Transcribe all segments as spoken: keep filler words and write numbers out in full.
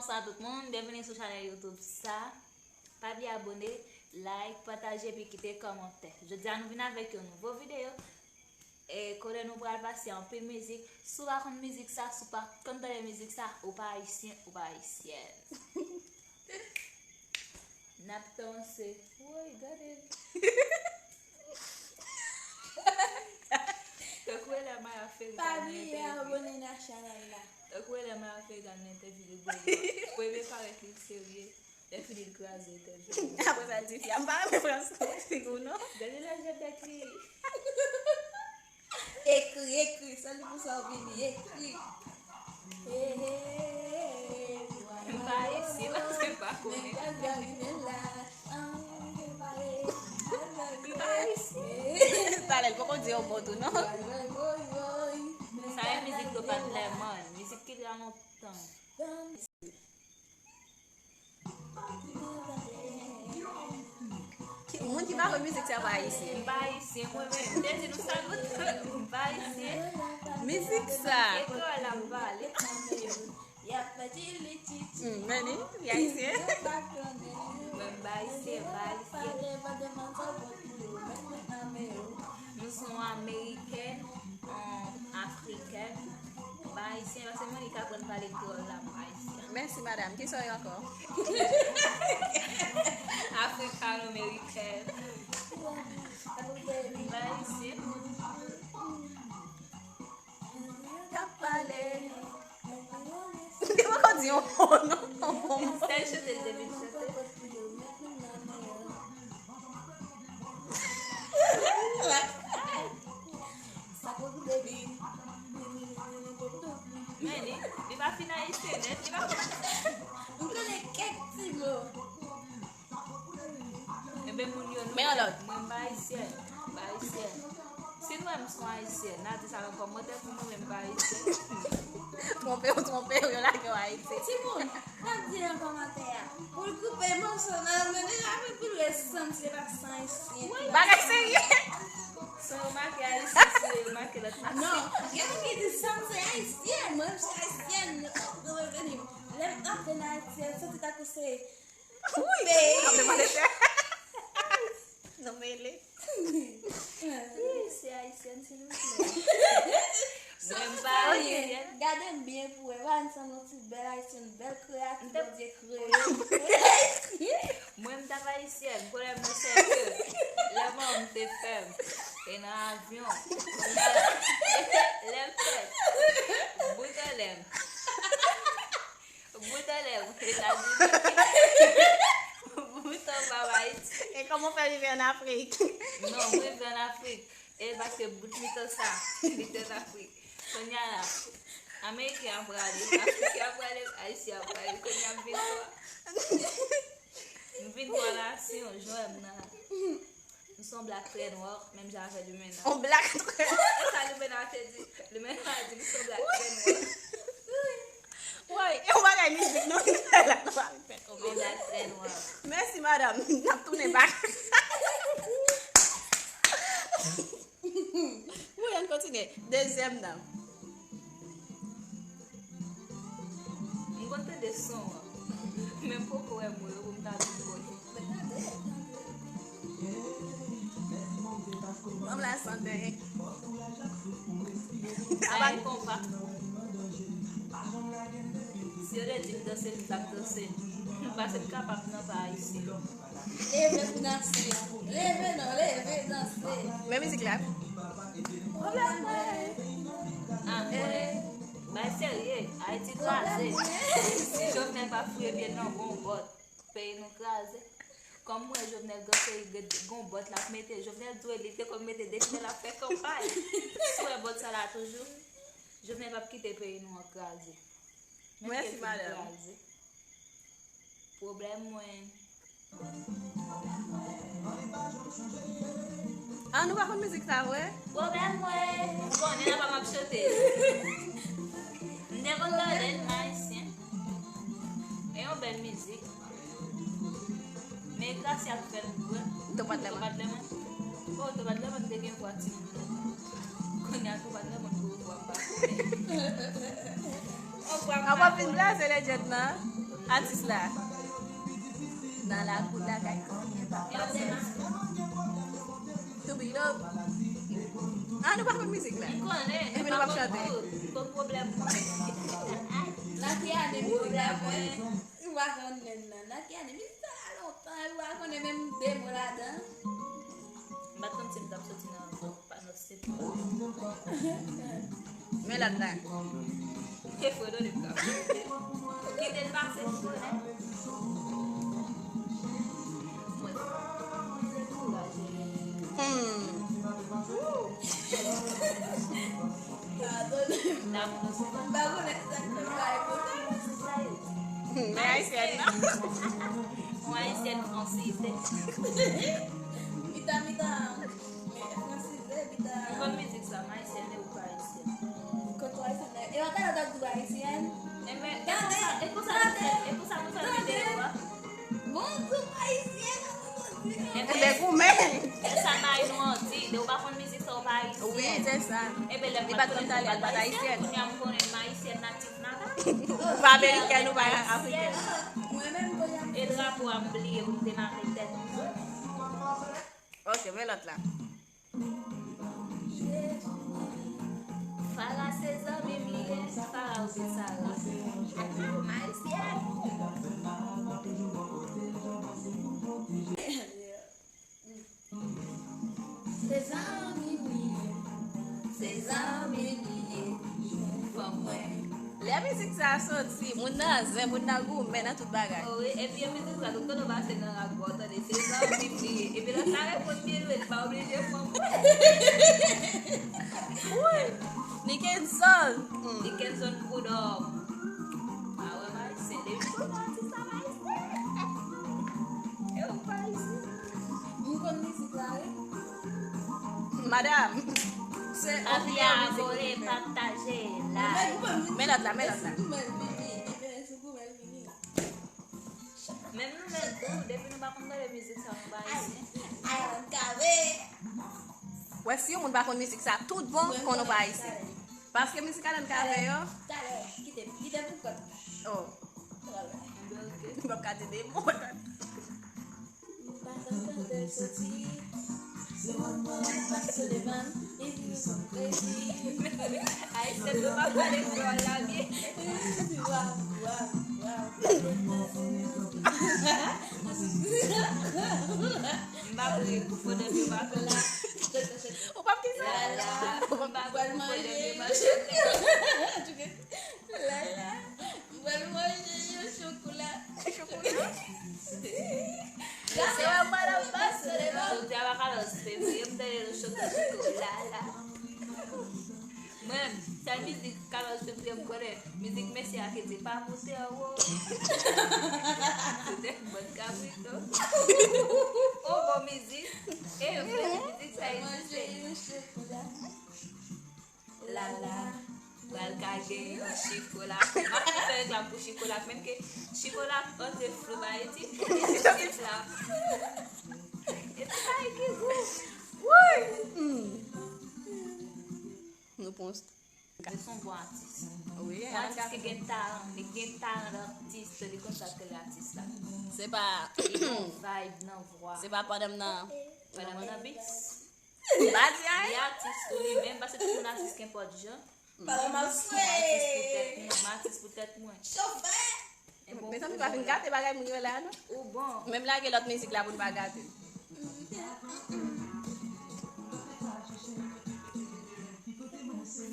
Bonswa tout moun, byenvini sou chanèl YouTube sa. Pa bliye abòne, like, pataje epi kite kòmantè. Jodi a nou vin avèk yon nouvo videyo. E kote nou pral pase anpil mizik. Si w pa konn mizik sa, si w pa konn tande mizik sa, ou pa ayisyen, ou pa ayisyèn. N ap danse. Woy, gade l. Tankou lè Maya Ferry t al nan entèvyou. Pa bliye abòne nan chanèl la. Tankou lè Maya Ferry t al nan entèvyou li gwo gwo. Premye parèt li serye. Lè fini l kraze entèvyou. Apre sa l di fi a, m pa renmen frans figi w non. Gade lajè bèk li. Ekri, ekri, sèl li pou sa w vini, ekri. M pa ayisyen, paske m pa konnen. M pa ayisyen. Talè l poko di yon mo tou non. Sa e mizik Topat Lèmòn, mizik ki trè lontan. Ki- Moun ki pa konn mizik sa pa ayisyen. M pa ayisyen, mwen menm. M te di nou sa lontan. M pa ayisyen. Mizik sa. E kreyòl la m pale. Hmm, men li, li ayisyen. Mwen m pa ayisyen, m pa ayisyen. M se yon amerikèn, yon afrikèn. M pa ayisyen, paske mwen li ka aprann pale kreyòl la, m pa ayisyen. Mèsi, madanm. Kisa w ye ankò? Afrikano-amerikèn. M pa ayisyen. T ap pale. Li poko di yon mo non. Sèl chante l te vin chante. Men li, li pa fin ayisyen nèt, li pa konn. M konnen kèk ti mo. Ebyen, moun yo, nou, men yon lòt. Mwen m pa ayisyèn, m pa ayisyèn. Si nou wè m se yon ayisyèn, n a di sa nan kòmantè pou mwen, men m pa ayisyèn. Twonpe w, twonpe w, yo lage w Ayiti. Timoun, n ap di nan kòmantè a. Pou l koupe mòso nan men li, apre pou l rès sanm se pa san ayisyen. Bagay serye. San remake ayisyen, si remake lòt ayisyen. Non, gen moun ki di sanm se ayisyen, mwen m se ayisyèn, nou tout nou reveni. Lè m antre nan Ayiti, m santi tankou se Wi, peyi. Ap demande tè. Nou mele. Wi, se ayisyèn, silvouplè. Mwen m pa ayisyèn. Gade m byen pou wè. Wè, m sanble yon ti bèl ayisyèn, bèl kreyati Bondye kreye. Mwen m t ap ayisyèn. Pwoblèm nan se ke lè manman m te fè m, e nan avyon, lè m fèt, bout anlè m. Bout anlè, Etazini. Bout anba, Ayiti. E kòman w fè rive ann Afrik? Non, m rive ann Afrik. E paske bout mitan sa, li te ann Afrik. Kounye a la, Ameriken ap prale, Afriken ap prale, Ayisyen ap prale. Kounye a m vin twa. M vin twa nasyon, jwenn m nan. M se yon blak trè nwa, menm jan avè Lumena. On blak trè nwa. E sa Lumena te di? Lumena di m se yon blak trè nwa. Woy, e yon bagay mizik nou vin fè la, nou pa vin fè kòmantè. On blak trè nwa. Mèsi, madanm. N ap tounen bak. Woy, ann kontinye. Dezyèm nan. M konn tande son an, men m poko wè mo yo pou m ta di m konnen. Manm la sante. Sa pa konpa. Si yo te di m danse, m t ap danse. Paske m kapab nan pa ayisyen. Leve pou danse. Leve non, leve danse. Men mizik la. Pwoblèm mwen. Ah, mwen. Bay serye, Ayiti kraze. Si Jovenel pa fouye pye l nan gon bòt, peyi nou kraze. Kòm mwen, Jovenel Goseri gon bòt l ap mete. Jovenel di w li te konn mete depi lè l ap fè kanpay. Si w wè bòt sa la toujou, Jovenel p ap kite peyi nou an kraze. Mèsi, madanm. Pwoblèm mwen. Ah, nou pa konn mizik sa vre? Pwoblèm mwen. M konnen nan pa m ap chante. M te konn tande l, m ayisyen. E yon bèl mizik. Men Gracia k fè l vre. Topat Lèmòn. Topat Lèmòn. Oh, Topat Lèmòn te gen vwa timoun lontan. Kounye a Topat Lèmòn gwo vwa, m pa konnen. An w ap vin blaze Legend nan. Atis la. Nan lakou lakay konnen pa. Toubi love. Ah, nou pa konn mizik la. M konnen, epi nou pa chante. Kot pwoblèm mwen? Nan ki ane mizik la fèt? Ou pa konnen non. Nan ki ane? Mizik sa la lontan, ou pa konnen menm de mo ladan. M pa t konn si m t ap soti nan gwoup pa nan se. Men lòt la. E fredon li pran. Kite l pase pou konnen. Hmm. Padone. M pa konnen sa k fè m pale konsa. Men ayisyèn nan. Yon ayisyèn fransize. Mitan, mitan. Men fransize, mitan. Ou konn mizik sa, m ayisyèn, e ou pa ayisyèn. Kote w ayisyèn? E w ap tande w ap di w ayisyèn? Enben, e konsa, e konsa nou fè, e konsa nou fè videyo a. Bon, di w ayisyèn, bon, di w. Enben, goumen. E sa bay nou anti, de ou pa konn mizik sa, ou pa ayisyèn. Wi, se sa. Enben, lè m pa t konn Italyen, m pa t ayisyèn, kounye a m konnen m ayisyèn natif natal. Ou pa amerikèn, ou pa afrikèn. Mwen menm, kounye a. E drapo a m bliye pou m te make tèt mwen. Ok, men lòt la. Farah se zanmi m li ye, Farah ou se Sarah. Mayisyen. Se zanmi m li ye, se zanmi m li ye, fanm mwen. Lè mizik sa a soti, moun nan zen, moun nan goumen nan tout bagay. O wi, epi e mizik sa, tout kote w pase nan rak ba w tande, se zanmi m li ye. Epi lòt la reponn byen lwen, li pa oblije fanm. Wi, Nickenson. Hmm. Nickenson Prud'homme. A wè, m ayisyen, depi m konnen atis la, m ayisyen. E ou pa ayisyen? M konn mizik la, wi. Madam, se anpil mizik abone, pataje, like. Men lòt la, men lòt la. Menm nou menm tou, depi nou pa konn tande mizik sa, nou pa ayisyen. Ay, Alan Cavé. Wè, si yon moun pa konn mizik sa, tout bon, konnen w pa ayisyen. Paske mizik Alan Cavé yo. Talè, kite, kite pou kòt. Oh. Talè. M p ap ka di de mo. M pa konn kote l soti. Se moun mwen pa Sullivan. Ayisyen nou pa pale kreyòl la byen. Waw, waw, waw. M pa vle pou fò de m yo pa pale. Ou p ap ki sa? Lala, m pa vle pou fò de m yo pa pale. Lala, m pral manje yon chokola. Chokola? Se wè madanm pase devan. Jodi a pa katòz fevriye, m tande nou chokola, chokola la. Mwen, sèl mizik katòz fevriye m konnen, mizik mesye a ki di, "Pa moute anwo." Se te bòn kabrito. On bon mizik. E vre, mizik sa egziste. Lala, pral ka gen yon Chikolak. M ap fè reklam pou Chikolak, menm ke Chikolak antre flou ba Ayiti. E se la. E se sa ki gou. Woy! Hmm. Nou pran yon st-, li se yon bon atis. Wi, yon atis ki gen talan, li gen talan atis, li konn sa k rele atis la. Se pa, li gen yon vibe nan vwa. Se pa pandan m nan, pandan m nan bis. M pa di anyen. Li atis tou li menm, paske tout moun atis kenpòt jan. Pale m ap swe. M atis pou tèt mwen, m atis pou tèt mwen. Chofè. Mezanmi, pa fin gate bagay moun yo la, non. Ou bon. Menm lage lòt mizik la pou n pa gate.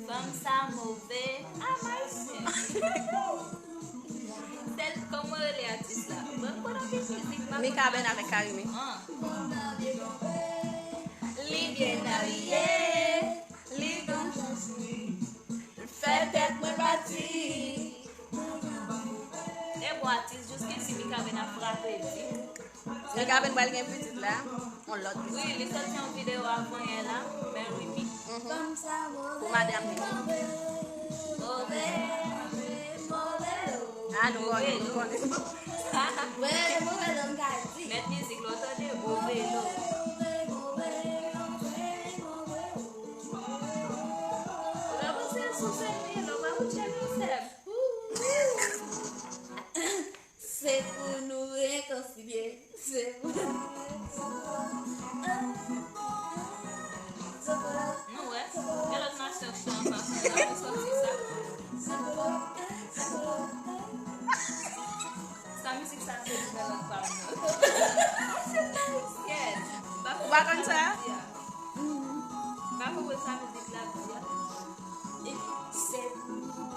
Fanm sa move. Ah, m ayisyen. Sèl, kòman rele atis la? Mwen konn anpil mizik, m pa konn. Mikaben avèk Karimi. Ah. Li byen abiye, li gon chans wi. L fè tèt mwen pati. E bon atis, jiskaske Mikaben ap frape di. Mikaben pral gen pitit la, yon lòt pitit. Wi, li sòti yon videyo avan yè la, Marry Me. Mhm. Pou madanm li. Ah, nou konnen, nou konnen. Mèt mizik la, w tande, move lo. Ou pa panse l sou sèn li, non, pa kouche non, sèm. Se pou nou rekonsilye. Se pou nou rekonsilye. Nou wè, gen lòt nasyon k chante ansanm la, nou sòti sa. Sa mizik sa se nan lang pa m nan. Yes. Ou pa konn sa? M pa konprann sa mizik la di a. Epi se pou mwen.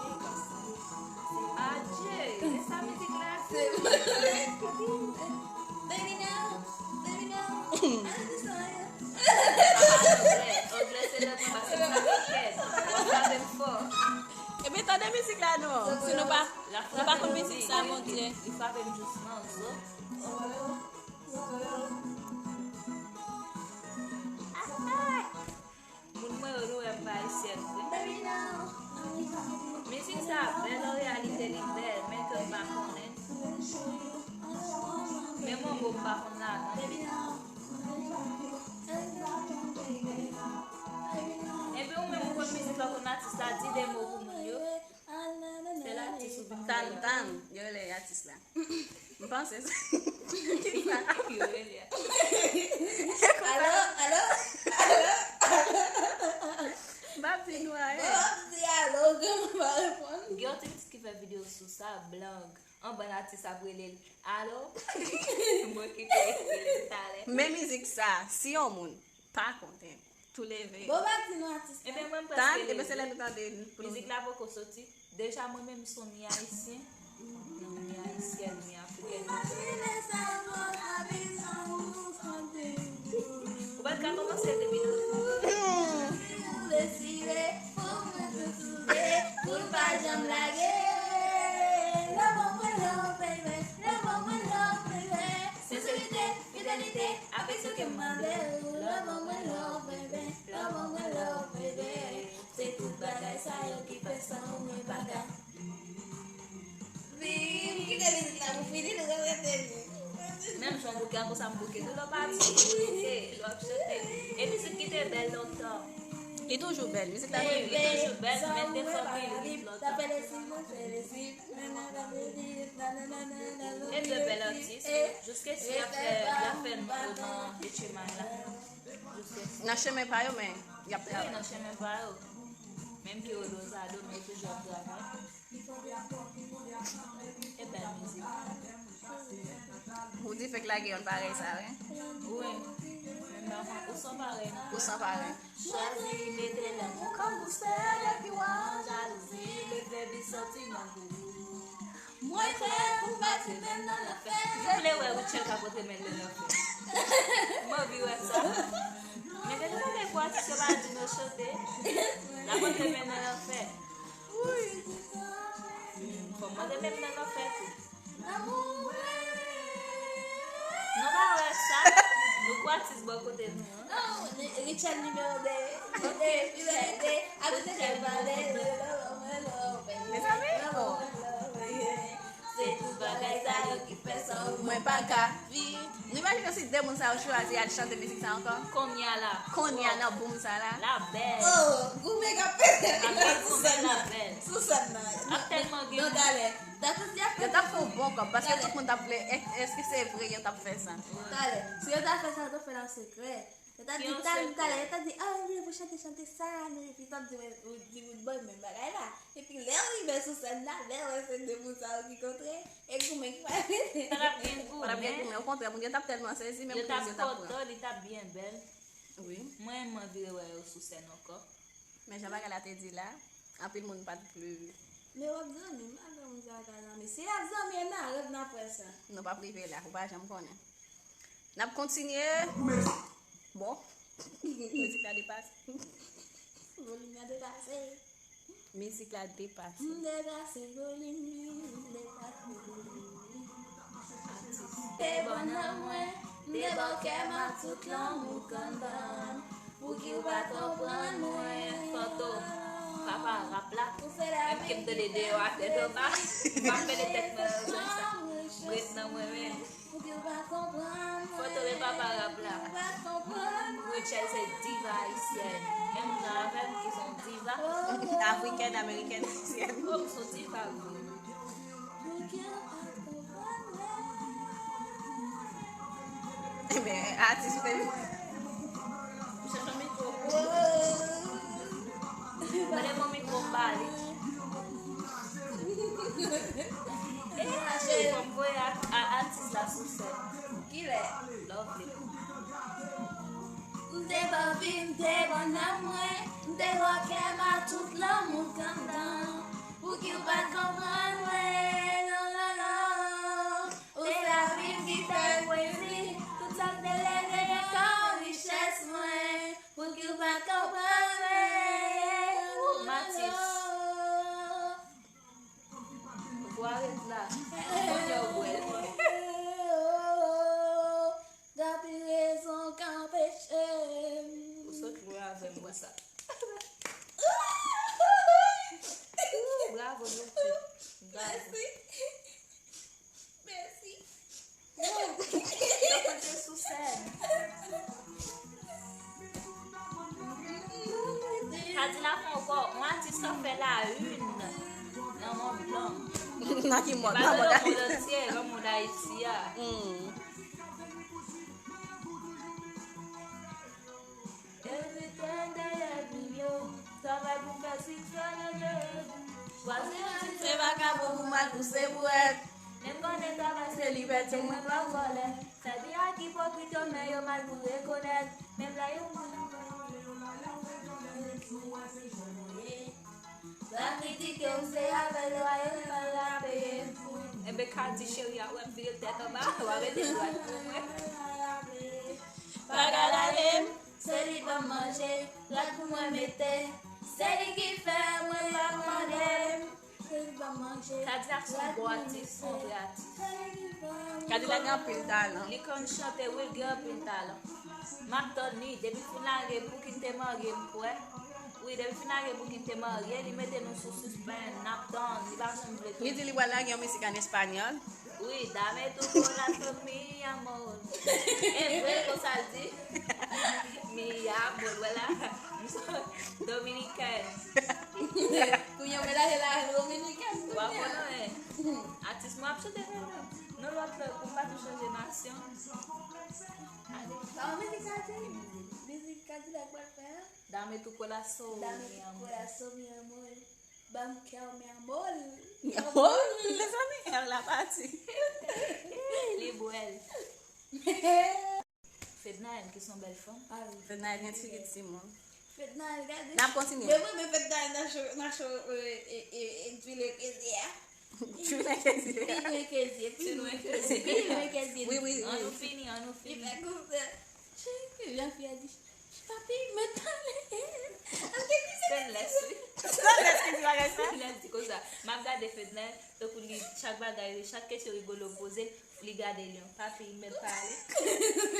Adje, e sa mizik la di? Baby now, baby now, I just saw you. Anglè, anglè se lòt pase sa wikenn. W ap frape m fò. Ebyen tande mizik la non. Si nou pa nou pa konn mizik sa, mon Dieu. Li frape m jous nan zo. Moun mwen yo nou wè m pa ayisyèn vre. Mizik sa bèl an reyalite li bèl men ke m pa konnen. Men mwen mo m pa konn ladan. Epi ou menm ou konn mizik la ou konn atis la di de mo pou moun yo. Sèl atis ou vin Tan tan, yo rele atis la. M panse sa. Ki sa? Yo rele a. Alo, alo, alo. M p ap di nou anyen. Bon, m di alo, granmoun pa reponn. Gen yon ti pitit ki fè videyo sou sa, blag. An bann atis ap rele l. Alo? Mwen ki te rele l talè. Men mizik sa, si yon moun pa konn, tou leve. Bon, pa di nou atis la. Ebyen mwen m Tan, prèske ebyen se lè leve. Nou tande pou nou. Mizik la poko soti. Deja mwen menm m se yon mi ayisyen. Non, mi ayisyèn, mi afrikèn. Ou pa t ka kòmanse depi nan. Deside pou mwen kontinye, pou l pa janm lage. Love on my love, baby. Love on my love, baby. Senserite, fidelite, afeksyon ke m mande w. Love on my love, baby. Love on my love, baby. Se tout bagay sa yo ki fè san ou mwen pa ka. Vin, kite mizik la pou fini, nou konn rete li. Menm jan w bouke a konsa m bouke tou. Lè w pa di w bouke, lè w ap chante. E mizik ki te bèl lontan. Li toujou bèl, mizik la Wi, toujou li toujou bèl, men te fè anpil hit lontan. E de bèl atis, jiske si y ap fè, y ap fè non yo nan etchemay la. Jiske si. Nan chemen pa yo, men y ap Wi, travay. Nan chemen pa yo. Menm ke yo dozado, men yo toujou ap travay. E bèl mizik. Ou di fèk lage yon parèy sa, wi. Wi. Men pa ou san parèy non. Ou san parèy. Chwazi mete lanmou kòm boustè epi w an jalouzi leve vin sòti nan gou. Mwen kwè pou pati menm nan lanfè. M vle wè Rutshelle ka pote men l nan lanfè. M anvi wè sa. Men gade bagay pou atis yo pa di nou chante. L ap pote men nan lanfè. Fò m pote men m nan lanfè tou. Nou pa wè sa. Nou gwo atis bò kote nou an. Richard nimewo de. Kote Richard de. Akoute kè l pale. Mezanmi, oh. Se tout bagay sa yo ki fè sa ou Mwen pa ka. Nou imajine si de moun sa yo chwazi al chante mizik sa ankò. Kounye a la. Kounye a nan boom sa la. La bèl. Oh, goumen k ap pete. Ap gen goumen la bèl. Sou sèn nan. Ap tèlman gen Non, talè. Dakòz y ap Yo t ap fè yon bon kòb paske tout moun t ap vle. Èske se vre yo t ap fè sa? Talè. Si yo ta fè sa, yo ta fè l an sekrè. Yo ta di Ki an talè, sekrè? Talè, yo ta di, ah, wi, pou chante, chante sa, nou, epi yo t ap di, ou di bout boy menm bagay la. Epi lè w rive sou sèn nan, lè w wè se de moun sa yo ki kontre, e goumen ki pral pete. Pa t ap gen Pa t ap gen goumen. Okontrè, moun yo t ap tèlman sezi, menm Yo t ap kriz yo t ap pran. kontan, li t ap byen bèl. Wi. Mwen, mwen vire wè yo sou sèn ankò. Men jan bagay la te di la, anpil moun pa t pli. Men w ap zanmi, m pa vle moun sa ka zanmi. Si y ap zanmi, nan rèv n ap wè sa. Nou p ap rive la, ou pa janm konnen. N ap kontinye. Bon. Mizik la depase. Volim nan depase. Mizik la depase. M depase volim li, m depase volim li. Te bon nan mwen, m debòkè m ak tout lanmou k anndan m. Pouki w pa konprann mwen? Fantom, papa rap la. Ou fè la Menm ke m tande deyò atè doma. M ap mete tèt mwen nan zòn sa. Ret nan mwen menm. Pouki w pa konprann mwen? Fantom e papa rap la. Ou pa konprann mwen? Rutshelle se diva ayisyèn. Menm jan avè m ki se yon diva. Afrikèn, amerikèn, ayisyèn. Oh, m se yon diva vre. Pouki w pa konprann mwen? Ebyen, atis ou te. Ou chèche yon mikwo pou. Mande m yon mikwo m ba li. Fò m voye a- a- atis la sou sèn. Kilè? Lovely. M te ban vi, m te ban nanm mwen, m te ba kè m a tout lanmou kantan. Pouki w pa t konprann mwen? Non, non, non. Ou se lavi m ki fè pwezi, tout sa m te leve gen kòm richès mwen. Pouki w pa t konprann mwen? Matis. Vwa ret la. Konprann yo bwè. Gen anpil rezon k anpeche m. Ou sot lwen avè m konsa. Bravo, Doktè. Bravo. Mèsi. Mèsi. Yo konte sou sèn. Kadilak ankò, yon atis k ap fè la une nan Mont Blanc. Nan ki mond? Nan mond Ayiti. Nan mond antye, nan mond Ayiti a. Hmm. Evite dèyè mi yo, travay pou fè siksè nan je yo. Chwazi yon ti se vakabon pou mal pouse bwèt. Men konnen travay se libète mwen pa vòlè. Fè byen ak ipokrit yo, men yo mal pou rekonèt. Menm lè yo pa kritike w, se avè lwaye w pa la peye. Enben, Kadi cheri a, wè m vire l tèt anba, w a rete dwat pou mwen. Pa gad ale m, se li ban m manje, rad pou mwen mete, se li ki fè mwen pa mande m, se li ban m manje. Kadilak se yon bon atis, se yon vrè atis. Kadilak gen anpil talan. Li konn chante, wi, l gen anpil talan. M ap tann li, depi l fin lage Bouki m te marye, m kwè. Wi, depi l fin lage Bouki m te marye, li mete nou sou sispann, n ap tann, li pa janm vle tou. Li di li pral lage yon mizik an espanyòl. Wi, dame tu corazón, mi amor. E vre, konsa l di. Mi amor, wè la. Dominikèn. Kounye a w melaje la dominiken. W a konnen. Atis mwen ap chante nan, nan lòt lang, pou m pa tou chanje nasyon. Sa yon mizik sa te ye? Mizik Kadilak pral fè a? Dame tu corazón, mi amor. Dame tu corazón, mi amor. Ban m kè w, mi amor. Mi amor, mezanmi, èl la pati. Li bwè l. Fednaelle, ki se yon bèl fanm. Ah wi. Fednaelle gen ti rit timoun. Fednaelle, gade. N ap kontinye. Mwen renmen Fednaelle nan show, nan show, euh, e, e, e, Djoulen Kezier a. Djoulen Kezier. Djoulen Kezier. Djoulen Kezier. Wi, wi, wi. An nou fini, an nou fini. Li fè konsa. Tchik, jan fi a di, papi, mèt pale. Stainless, wi. Stainless ki di bagay sa? Stainless di konsa. M ap gade Fednaelle, tankou li, chak bagay, chak kesyon rigolo poze, li gade Lion. Papi, mèt pale.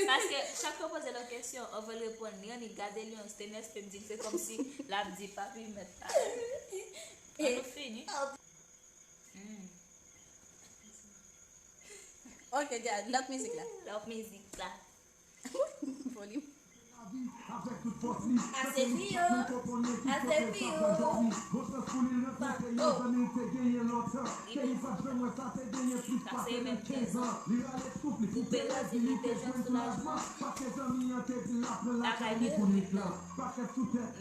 Paske chak fwa poze l yon kesyon, anvan l reponn, li annik gade Lion, Stainless fè m di l se kòmsi l ap di, papi, mèt pale. An nou fini. Hmm. Ok, dja, lòt mizik la. Lòt mizik la. Volim. Ase fi yo, ase fi yo. Fantom. Kase men kenz an. Koupe rèv li, li te jwenn soulajman. Lakay li pou li.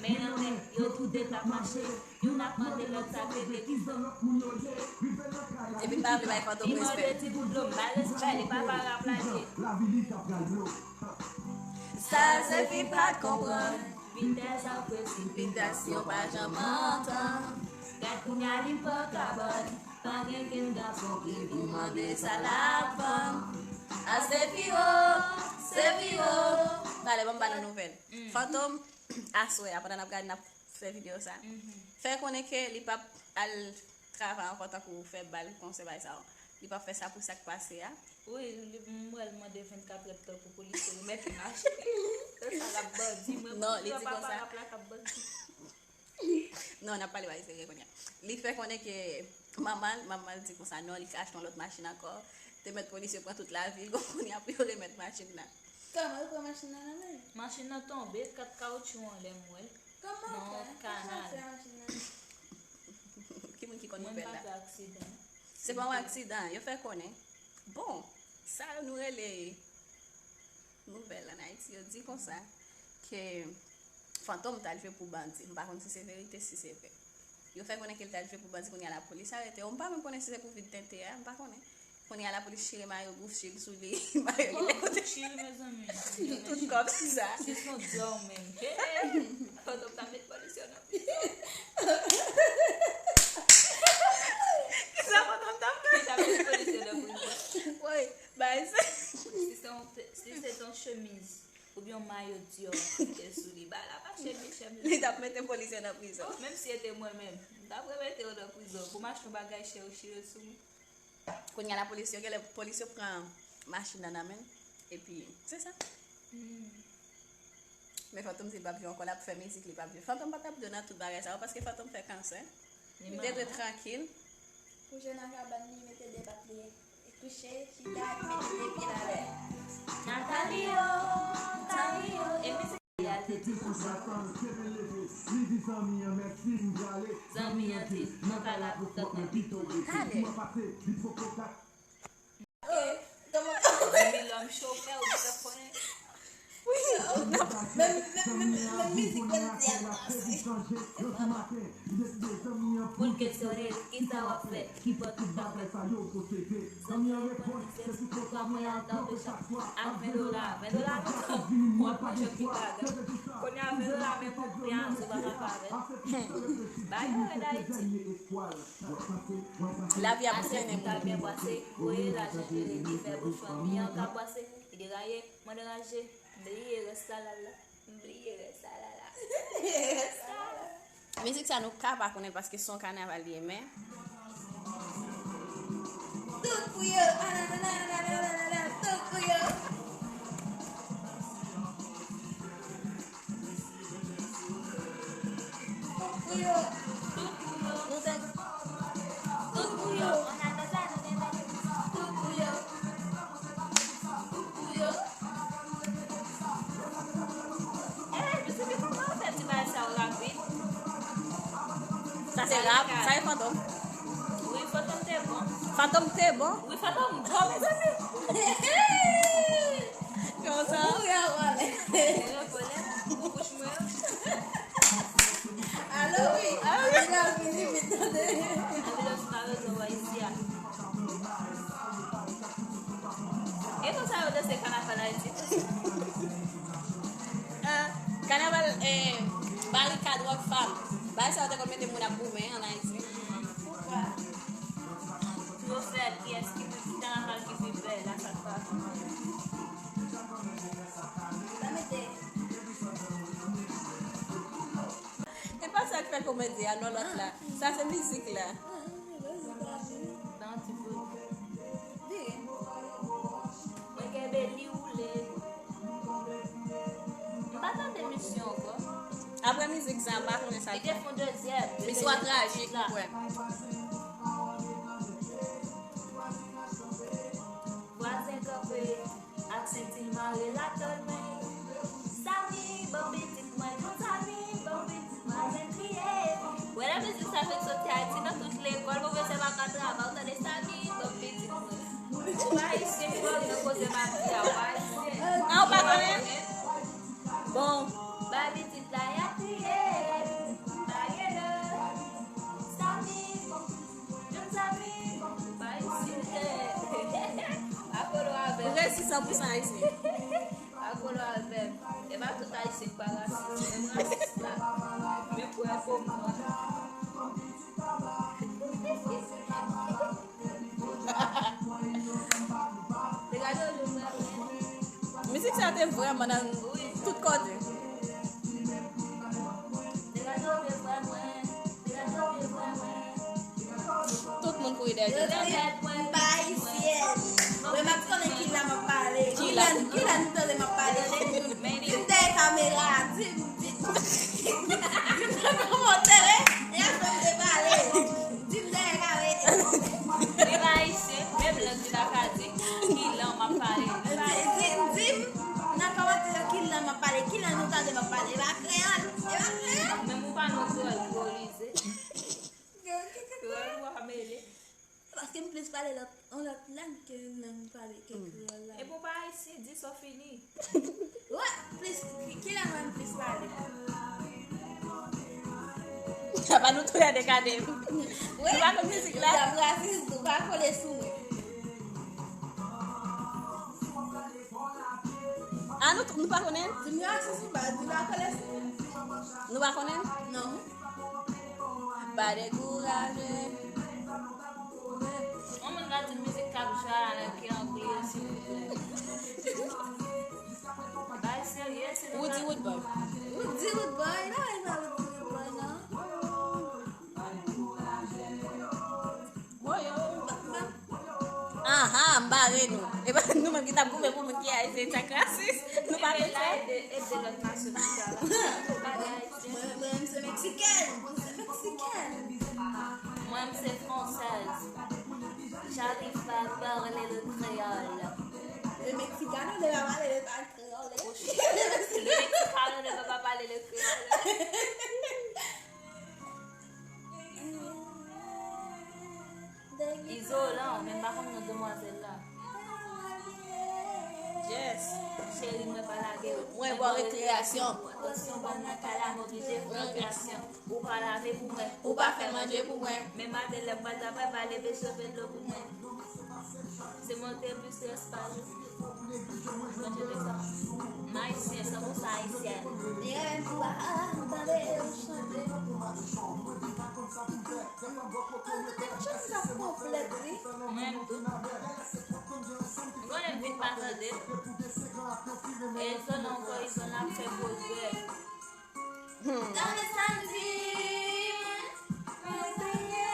Men nan men, yo tou de t ap mache. Youn ap mande lòt sa k regle ki fè. Epi m pa vle bay Fantom respè. Li mande ti bout dlo, m ba l respè, li pa pa rap la ye. Sa se fi pa t konprann. Vitès ak presipitasyon pa janm antann. Gad kounye a li pran kabann. Pa gen kenn gason ki vin mande sa l ap vann. A se fi wo, se fi wo. Talè, ban m ba nou nouvèl. Fantom, aswè a, pandan n ap gade, n ap fè videyo sa. Fè konnen ke li p ap al travay ankò tankou fè bal, konsè, bagay sa yo. Li p ap fè sa pou sa k pase a. Wi, li, m wè l mande vennkat èdtan pou polisye remèt li machin. Se sa l ap bandi, mwen. Non, li di konsa. Papa rap la k ap bandi. Non, n ap pale bagay serye kounye a. Li fè konnen ke manman l, manman l di konsa non, li ka achte yon lòt machin ankò. Te mèt polisye pran tout lavi l, kounye a pou yo remèt machin nan. Kòman yo pran machin nan nan men l? Machin nan tonbe, kat kawotchou anlè m wè. Kòman yo fè? Ki moun ki konn nouvèl la? Mwen pa fè aksidan. Se pa yon aksidan, yo fè konnen. Bon, sa yo nou rele Nouvèl ann Ayiti, yo di konsa ke Fantom t al jwe pou bandi. M pa konn si se verite, si se vre. Yo fè konnen ke l t al jwe pou bandi, kounye a lapolis arete yo. M pa menm konnen si se pou vide tenten a, m pa konnen. Kounye a lapolis chire mayo Gucci l sou li, mayo li lè kote. Gucci, mezanmi. Tout kòb sa. Se son djòl menm. Fantom ta met polis yo nan prizon. Kisa Fantom ta fè? Li ta met polis yo nan prizon. Woy, bay sa. Si se yon, si se yon chemiz oubyen yon mayo Dior ki te sou li, bay la pa chèche chèmiz. Li t ap mete polis yo nan prizon. Oh, menm si se te mwen menm, m t ap remete yo nan prizon. Pou m achte yon bagay chè, yo chire sou mwen. Kounye a lapolis yo, genlè polis yo pran machin nan nan men l, epi se sa. Men Fantom di l p ap jwe ankò, l ap fè mizik, li p ap jwe. Fantom pa t ap dwe nan tout bagay sa yo, paske Fantom fè kansè. Li te dwe trankil. Kouche nan kabann li, mete de bat li, kouche, chita, epi mete de pye l alè. Natalio, Natalio, e mizik li a te di konsa. Zanmi an di, mwen pa la pou kòk mwen pito rete. Pou mwen pase, li poko kat. Zanmi lòm chofè, ou bezwen konnen. Wi, menm, menm, menm, menm mizik mwen di a pase. Pou l kesyone l, kisa w ap fè? Ki pòt ou t ap fè? Zanmi an reponn, se sou kontra mwen al kanpe chak swa ak ven dola. Ven dola, non, w ap manje yon pil bagay. Kounye a, ven dola, men konbyen a sou pa ka avè l. Bagay yo rèd Ayiti. Lavi ap trennen moun. Asèp ta byen bwase, voye lajan jere, li fè bouch fanmi an ka bwase, li deraye, mwen deranje, m bliye rès salal la, m bliye rès salal la. Mizik sa nou ka pa konnen l paske se yon kanaval li ye, men. Tout pou yo, ananana, tout pou yo. Tout pou yo. Tout pou yo. Nou te, tout pou yo. Tout pou yo. Tout pou yo. Eh, mesye, kòman yo fè ti bagay sa yo rapid? Sa se rap, sa e Fantom. Wi, Fantom te bon. Fantom te bon? Wi, Fantom bon, mezanmi. Konsa. Ou gen pwoblèm? Ou gen pwoblèm? Ou bouch mwen. Alo, wi. Alo, wi. Anbiyans pa rezon wè isi a. E konsa yo danse kanaval Ayiti. Ah, kanaval, eh, Barikad Rock Fam. Bagay sa yo te konn mete moun ap goumen ann Ayiti. Poukwa? Pou yo fè kiyès ki pi, ki kanaval ki pi bèl, a sa k pa. Sa mete. E pa sa k fè komedi a, non, lòt la. Sa se mizik la. Nan ti bout. Vire. Mwen kenbe li woule. M pa tande misyon ankò. Apre mizik sa, m pa konnen sa. Li te fè yon dezyèm. Li swa trajik, m kwè. Vwazen kanpe ak senti l mare lakòl mwen. Sami, ban pitit mwen, Sami, ban pitit mwen, vwazen kriye. Wè lè mizik sa fèk soti Ayiti nan tout lekòl, pwofesè pa ka travay, ou tande Sami, ban pitit mwen. Ou pa ayisyen, ou pa nan koze m ap di a, ou pa ayisyen. Ah, ou pa konnen? Bon. Bay pitit la, y ap kriye. Bagay la. Sami, Youn zanmi, pa isi. Akolo avè m. Ou resi san pou san isi. Akolo avè m. E pa tout ayisyen ki pa rasis. Menm rasis la. Men pou enfo m. Te gade yo vre. Mizik sa te vrèman nan tout kote. Te gade yo vre mwen. Tout moun kouri dèyè Jodel. M pa ayisyèn. Mwen m ap konnen ki lang m ap pale. Ki lang, ki lang nou tande m ap pale? Di m dèyè kamera. Di m, di m. Di m nan kòmantè, wi. E apre m te pale. Di m dèyè kamera. Li pa ayisyen, menm lang li pa ka di. Ki lang m ap pale? Di, di, di m nan kòmantè yo ki lang m ap pale. Ki lang nou tande m ap pale? E pa kreyòl. E pa kreyòl. Menm ou pa nan kreyòl, kreyòl. Kreyòl ou a mele. M plis pale lòt, yon lòt lang ke lang pale, ke kreyòl la. Epi w pa ayisyen, di sa w fini. Wè, plis, ki, ki lang mwen plis pale? Apa nou tou lè de gade m. Wi. Nou pa konn mizik la. Dam rasis, nou pa kole sou mwen. Ah, nou, nou pa konnen? Di m rasis ou pa, di m pa kole sou mwen. Nou pa konnen? Non. Pa dekouraje. Yon moun ka di mizik k ap jwe a la ki angle, silvouplè. Bay serye, se Woody Woodboy. Woody Woodboy, non, e pa Woody Woodboy, non. Woyo. Aha, m bare nou. E pa nou menm ki t ap goumen pou moun ki ayisyen, sa k rasis. Nou pa bezwen. Ede, ede lòt nasyon chita la. Mwen, mwen, m se meksikèn. M se meksikèn. Mwen, m se fransèz. J'arrive pas à parler le créole. Le mexicano ne va pas parler le créole. Le mexicano ne va pas parler le créole. Izolan, men m pa konn non demwazèl la. Yes. Cheri, mwen pa lage w. Mwen bò rekreyasyon. Atansyon, ban m nan kay la, m oblije fè rekreasyon. Ou pa lave pou mwen. Ou pa fè manje pou mwen. Men maten lè m pral travay, m pa leve cheve dlo pou mwen. Se monte plis strès pa jou. Manje de sa. M ayisyen, san pou sa ayisyèn. Byen, m pa tande yo chante. An, James ap konplèt, wi. Mwen menm tou. M konnen m vin pa tande. E zòn ankò, zòn ap fè pwogrè. Hmm. Tande sa m di, mwen, mwen bliye.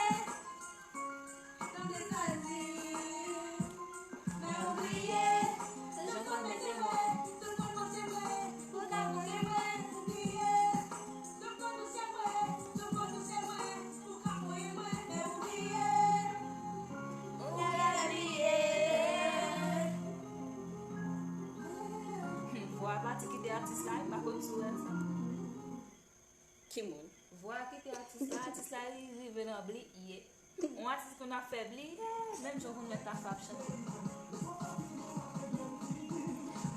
Tande sa m di, mwen bliye. Tout moun konn se mwen, tout moun konn se mwen, ou ka konn se mwen, ou bliye. Tout moun konn se mwen, tout moun konn se mwen, ou ka konn se mwen, men ou bliye. Ou ka bliye. Hmm, vwa pati kite atis la, m pa konn si w wè sa. Ki moun? Vwa kite atis la, atis la rive nan bliye. Yon atis konn ap fè bliye, menm jan w konn wè Tafa ap chante.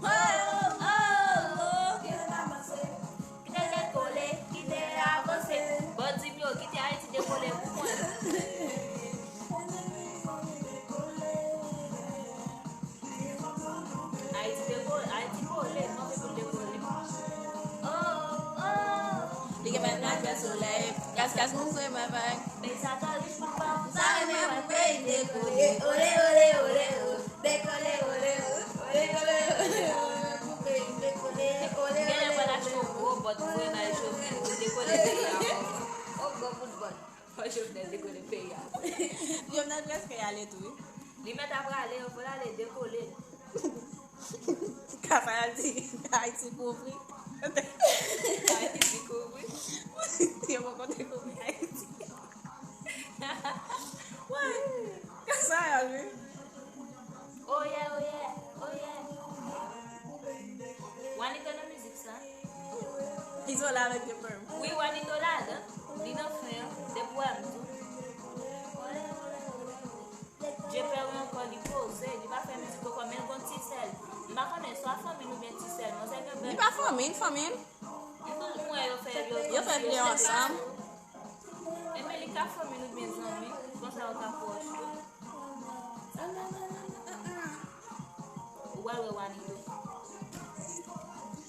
Oh, oh, oh, oh, kite l avanse, kite l dekole, kite l avanse. Bon, di m yo, kite Ayiti dekole pou mwen. Ayiti dekole, Ayiti kole, mande pou l dekole. Oh, oh. Li gen bèl plaj, bèl solèy, kas, kas, moun vre, bye, bye. Men sa ka rich pou pa pou sa, renmen wè peyi dekole. Ole, ole, ole, o. Dekole, ole, o. Dekole, ole, o. Pou peyi dekole. Ole, ole, ole, o. Genlè pral achte yon gwo bòt vre, bay Jovenel, pou l dekole peyi a ankò. Yon gwo bout bòt. Fò Jovenel dekole peyi a. Jovenel prèske ale tou, wi. Li mèt ap prale, fò l ale dekole. Kasa a di, Ayiti kouvri. Ayiti kouvri. Yo poko dekouvri Ayiti. Woy, kasa a, wi. Oye, oye, oye. Wanito nan mizik sa. Izolan avèk Jefferson. Wi, Wanito ladan. Li nan fen an. Depi w wè m tou. Jefferson ankò, li poze. Li pa fè mizik ankò, men l gon ti sèl. M pa konnen, swa fanmi l oubyen ti sèl. Manzè gen bèl. Li pa fanmi l, fanmi l. M wè yo fè, yo fè vle ansanm. Enben, li ka fanmi l oubyen zanmi, konsa yo ka pwòch tou. Ou pral wè Wanito.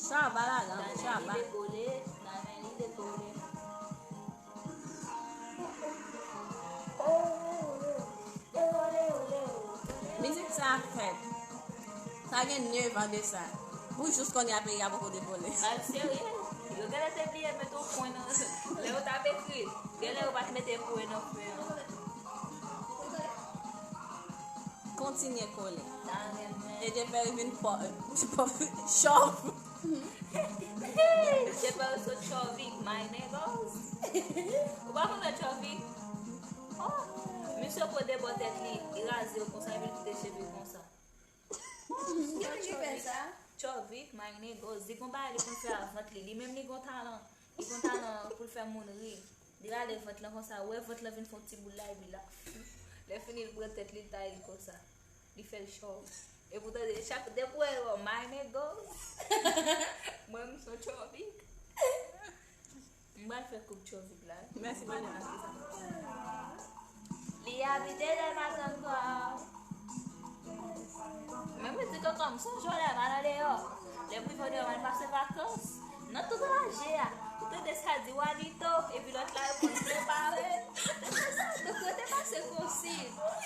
Sa va la, la, sa va. Li dekole, la men li dekole. Mizik sa fèt. Sa gen nèf an de sa. Pou jis kounye a peyi a poko dekole. Ba serye? Yo genlè te bliye mete yon pwen nan, lè yo t ap ekri, genlè yo pa t mete pwen nan fen an. Kontinye kole. Sa renmen. E Jefferson vin pò, pò, chòv. Jefferson sot chòvik, my niggas. Ou pa konn wè chòvik? Oh, misye pran de bò tèt li, li raze l konsa, epi l kite cheve konsa. Ki moun ki fè sa? Chòvik, my niggas, di gon bagay li konn fè a vant li. Li menm li gon talan. Li gon talan pou l fè moun ri. Li rale vant lan konsa, ou wè vant lan vin fè yon ti boul la, epi la. Lè fini, l pran tèt li, l taye l konsa. Li fè l chòv. Epi w tande, chak depi w wè yo, my niggas. Mwen, m se yon chòvik. M pral fè koup chòvik la. Mèsi, Mane. Li abite Dèlmas ankò. Men mwen di kòkò m sonje w lè m al andeyò. Lè m rive andeyò, m al pase vakans. Nan tout raje a, ou tande sa di Wanito, epi lòt la reponn vle pale. Donk yo te pase konsi.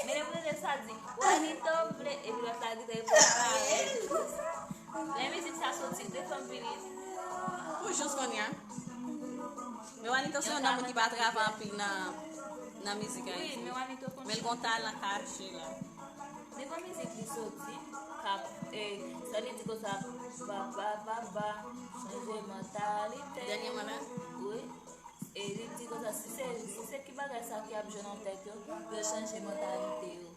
Men lè m tande sa di Wanito vle, epi lòt la di reponn pale. Lè mizik sa soti, de fanm vini. Pou jous kounye a. Men Wanito se yon nonm ki pa travay anpil nan, nan mizik ayisyen. Wi, men Wanito konn chante. Men l gon talan kache la. Devan mizik li soti, k ap, e, sa li di konsa, ba, ba, ba, ba, chanje mantalite. Dènyèman la? Wi. E li di konsa, si se, si se ki bagay sa ki ap jwe nan tèt yo, yo chanje mantalite yo.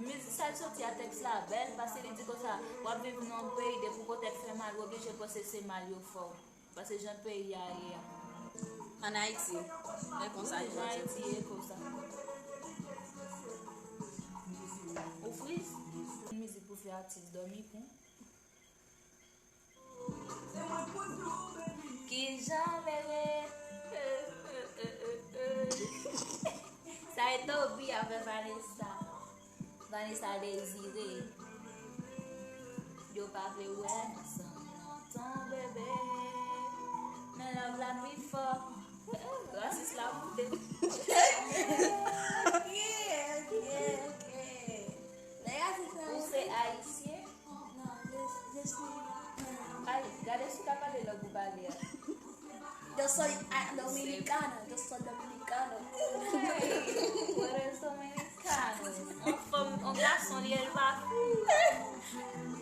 Mizik sa l soti a, tèks la bèl, paske li di konsa, w ap viv nan yon peyi, depi w gon tèt fè mal, ou oblije panse se mal yo fè w. Paske jan peyi a ye a. Ann Ayiti, e konsa. Wi, jan Ayiti ye konsa. Ou friz? Mizik pou fè atis dòmi pou. Kijan bebe? Sa e Toby avè Vanessa. Vanessa Désiré. Yo pa vle wè m san lontan, bebe. Men love la pi fò. Rasis la moute. Ok, ok, ok. Lè rasis la moute. Ou se ayisyen? Non, je, je suis. Ay, gade si w ka pale lang ou pale a. Yo soy, ah, dominicana, yo soy dominicano. Hey, tú eres dominicano. Yon fanm, yon gason, li elva fi.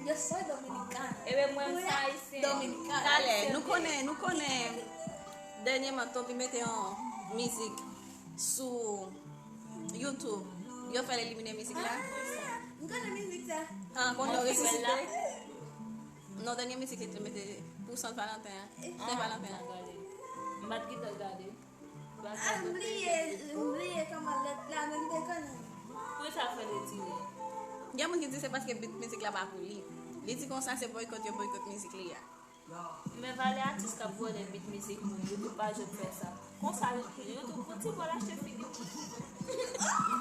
Yo soy dominicana. Ebe, mwen, m se ayisyen. Dominicana. Talè, nou konnen, nou konnen, dènyèman, Toby mete yon mizik sou YouTube. Yo fè l elimine mizik la. Ah, m konnen mizik sa. Ah, konnen yo resisite. Non, dènye mizik li te mete pou Sen Valanten an. Sen Valanten an. M pa t gentan gade. Ah, m bliye, m bliye kòman lèt la, men m te konnen. Poukisa fè l retire? Gen moun ki di se paske bit mizik la pa pou li. Li di konsa se boykòt yo boykòt mizik li a. Men valè atis k ap vòlè bit mizik moun, YouTube pa janm fè sa. Konsa, YouTube pou ti bòl achte figi moun.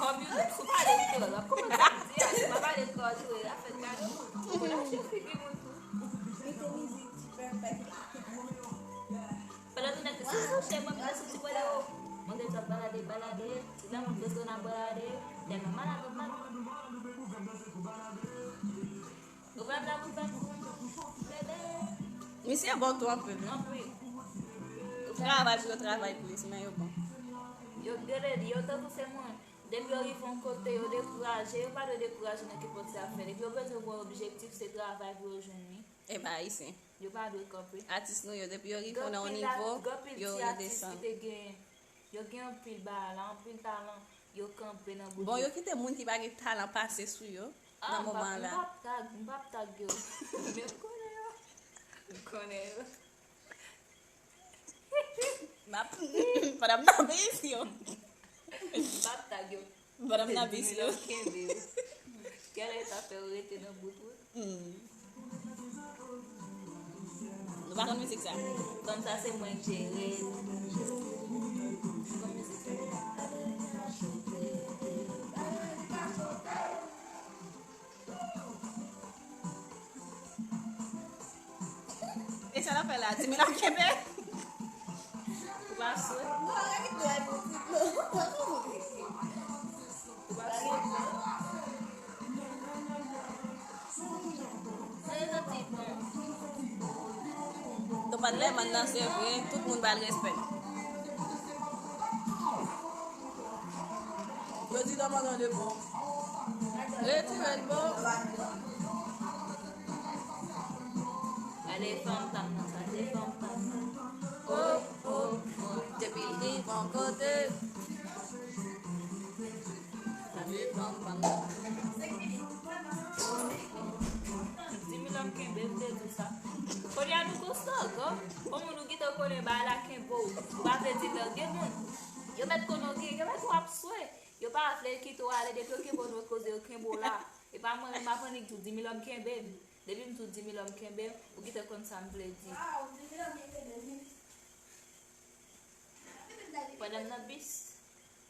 Kòm YouTube, si w pale kreyòl, w ap konprann sa m di a. Si w pa pale kreyòl tou, e afè gade w. Pou l achte figi moun tou. Mete mizik ti pèpèt la. Pandan tout nèg te sou mouche, mwen, mwen sou ti bòlè o. Mwen te t ap balade, balade. Ti dam ap bezwen ap balade. Tèlman malad, malad. Ou pa blag ou pa bebe. Misye bon tou anpil, wi. Anpil. Travay pou yo travay plis, men yo bon. Yo gade, yo tankou se moun. Depi yo rive yon kote, yo dekouraje, yo pa dwe dekouraje nan kenpòt sa y ap fè. Depi yo bezwen pou yon objektif, se travay pou yo jwenn li. E pa ayisyen. Yo pa dwe kanpe. Atis nou yo, depi yo rive nan yon nivo, yo redesann. Gen anpil atis ki te gen, yo gen anpil bagay la, anpil talan, yo kanpe nan bout yo. Bon, yo kite moun ki pa gen talan pase sou yo nan moman an la. Ah, m p ap, m p ap tag, m p ap tag yo. Men m konnen yo. M konnen yo. M ap, pandan m nan bif yo. M p ap tag yo. Pandan m nan bif yo. Kenbe yo. Kèlè sa fè yo rete nan bout wout? Hmm. Nou pa konn mizik sa. Fanm sa se mwen k jere. Ou konn mizik sa? E sa l ap fè la? Di m l ap kenbe? Ou pa swe? Ou pa swe? Sa e nan ti bon. Donk, pa t lè m nan se vre, tout moun ba l respè. Yo di dòm andan de bon. Retire l bon. Gade fanm pa m nan, gade fanm pa m nan. Oh, oh, oh. Depi l rive yon kote. Gade fanm pa m nan. Di m lòm kenbe m te di sa. Kounye a nou gon slogan. Yon moun ou gentan konnen bagay la kenbe w. Ou pa vle di lòt gen moun. Yo mèt konnen w gen, yo mèt w ap swe. Yo pa vle kite w ale, depi yo kenbe w nan koze, yo kenbe w la. E pa mwen menm, m ap annik di w, di mil òm kenbe m. Depi m di w di mil òm kenbe m, ou gentan konn sa m vle di. Waw, di mil òm kenbe m. Pandan m nan bis,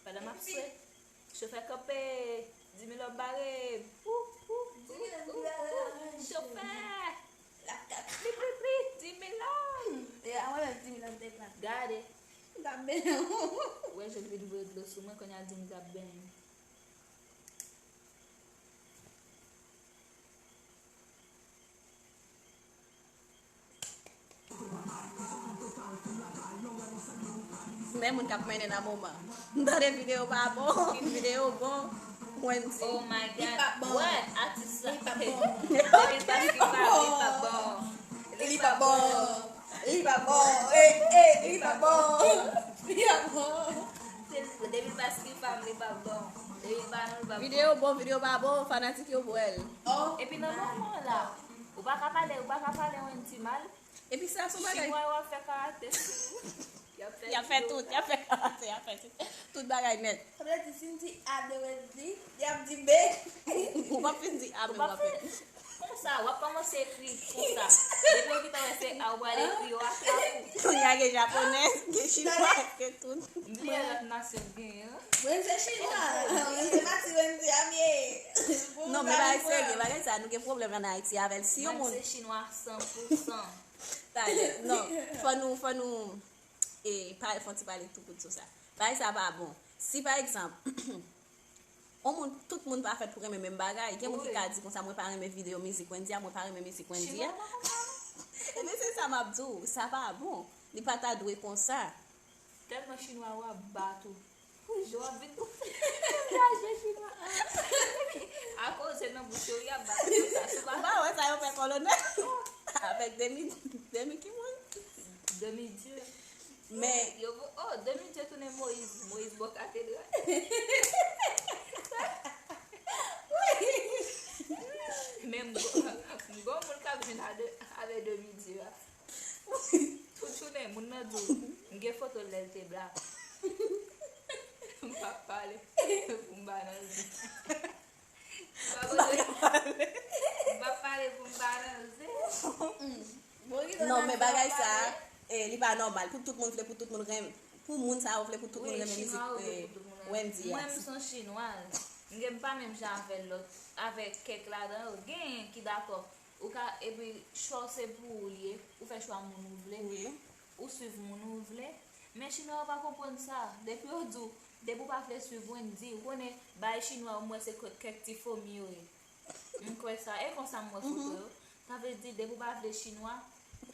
pandan m ap swe, chofè kanpe, di mil òm bare m. Ou, ou, ou, ou, ou, chofè! Pli, pli, pli, di mil òm! E a mwen menm di mil òm te pran. Gade. M t ap benyen w. Ou wè, je vin voye dlo sou mwen, kounye a di m t ap benyen. Men moun k ap mennen nan moman. M tande videyo pa bon, videyo bon. Wendy. Oh my God. Li pa bon. What? Atis la. Li pa bon. Depi l pa ki pa, li pa bon. Li pa bon. Li pa bon. Eh, eh, li pa bon. Li pa bon. Depi l pa ki pa, li pa bon. Depi l pa nou, li pa bon. Videyo bon, videyo pa bon, fanatik yo pran l. Oh. Epi nan moman la, ou pa ka pale, ou pa ka pale Wendy mal. Epi sa se yon bagay. Chinwa yo ap fè karate sou ou. Y ap fè tout, y ap fè karate, y ap fè tout. Tout bagay nèt. Sa vle di, si m di A de Wendy, y ap di B. Ou p ap fin di A, men w ap fè. Konsa, w ap kòmanse ekri konsa. Depi yo gentan wè se A, ou pral ekri yo a trap ou. Kounye a gen japonè, gen chinwa, gen tout. M bliye lòt nasyon k genyen an. Mwen se chinwa. Mwen se pati Wendy a m ye. Non, men bagay serye, bagay sa, nou gen pwoblèm ann Ayiti avè l. Si yon moun. Mwen se chinwa san pou san. Talè, non. Fò nou, fò nou, e, pa, fò n ti pale tou kout sou sa. Bagay sa pa bon. Si, pa egzanp, yon moun, tout moun pa fèt pou renmen menm bagay. Gen moun ki ka di konsa, mwen pa renmen videyo mizik Wendy a, mwen pa renmen mizik Wendy a. Chinwa pa konsa. Ebyen, se sa m ap di w, sa pa bon. Li pa ta dwe konsa. Tèlman chinwa yo ap bat ou. Jan w ap vin raje chinwa. Akoze nan bouch yo, y ap bat ou konsa. Ou pa wè sa yo fè kolonèl? Avèk demi, demi ki moun? Demi dye. Men yo, oh, demi dye tounen Moyiz. Moyiz bò katedral. Men m gon, m gon moun k ap jwenn a de, avè demi dye a. Tout jounen, moun nan di w, m gen foto l lè l te blak. M p ap pale pou m pa nan zen. M p ap pale pou m pa nan zen. Non, men bagay sa, eh, li pa nòmal. Pou tout moun vle, pou tout moun renmen. Pou moun sa yo vle, pou tout moun renmen mizik, eh, Wendy a. Mwen, m se yon chinwaz. M gen, m pa menm jan avè lòt, avè kèk ladan yo. Genyen ki dakò. Ou ka, epi, chwa w se pou ou l ye. Ou fè chwa moun ou vle. Wi. Ou swiv moun ou vle. Men chinwa yo pa konprann sa. Depi yo di w, depi w pa vle swiv Wendy, ou konnen, bay chinwa yo, m wè se kè-, kèk ti fomi yo ye. M kwè sa. E konsa m wè foto yo. Sa vle di, depi w pa vle chinwa,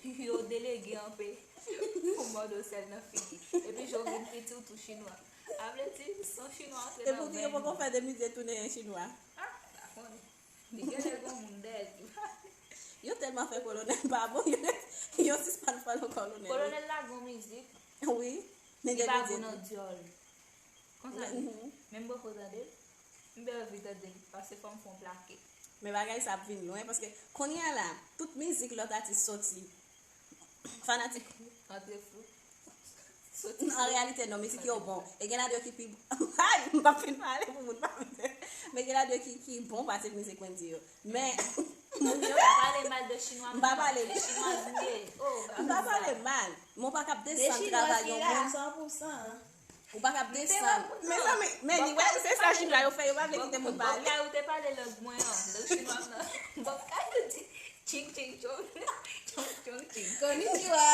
yo delege anpe pou mòde w sèl nan figi. Epi jan w vin piti, w tou chinwa. Sa vle di, se yon chinwa antre nan venn ou. E pouki yo poko fè demi dye tounen chinwa? Ah, m pa konnen. Li genlè gon moun dèyè l ki pale. Yo tèlman fè kolonèl pa bon, yo, yo sispann fè l kolonèl. Kolonèl la gon mizik. Wi. Li pa gou nan dyòl. Konsa li. Men m poko tande l. M byen anvi tande l, paske fò m fè yon plake. Men bagay sa ap vin lwen, paske kounye a la, tout mizik lòt atis soti, fanatik. Antre fou. Soti. An reyalite, non, mizik yo bon. E gen ladan yo ki pi bon. Ay, m p ap fin pale pou moun pa vin. Men gen ladan yo ki, ki bon pase mizik Wendy yo. Men, moun yo. Pa pale mal de chinwa. M pa pale. E chinwa m ye. Oh, m pa pale mal. Men w pa kab desann travay yon moun. San pou san. Ou pa kab desann. Mezanmi, men li wè, se sa chinwa yo fè, yo pa vle kite moun pale. Bòb Kay ou te pale lang mwen an, lang chinwa m nan. Bòb Kay ou di, ching, ching, chong, chong, chong, ching. Konnichiwa.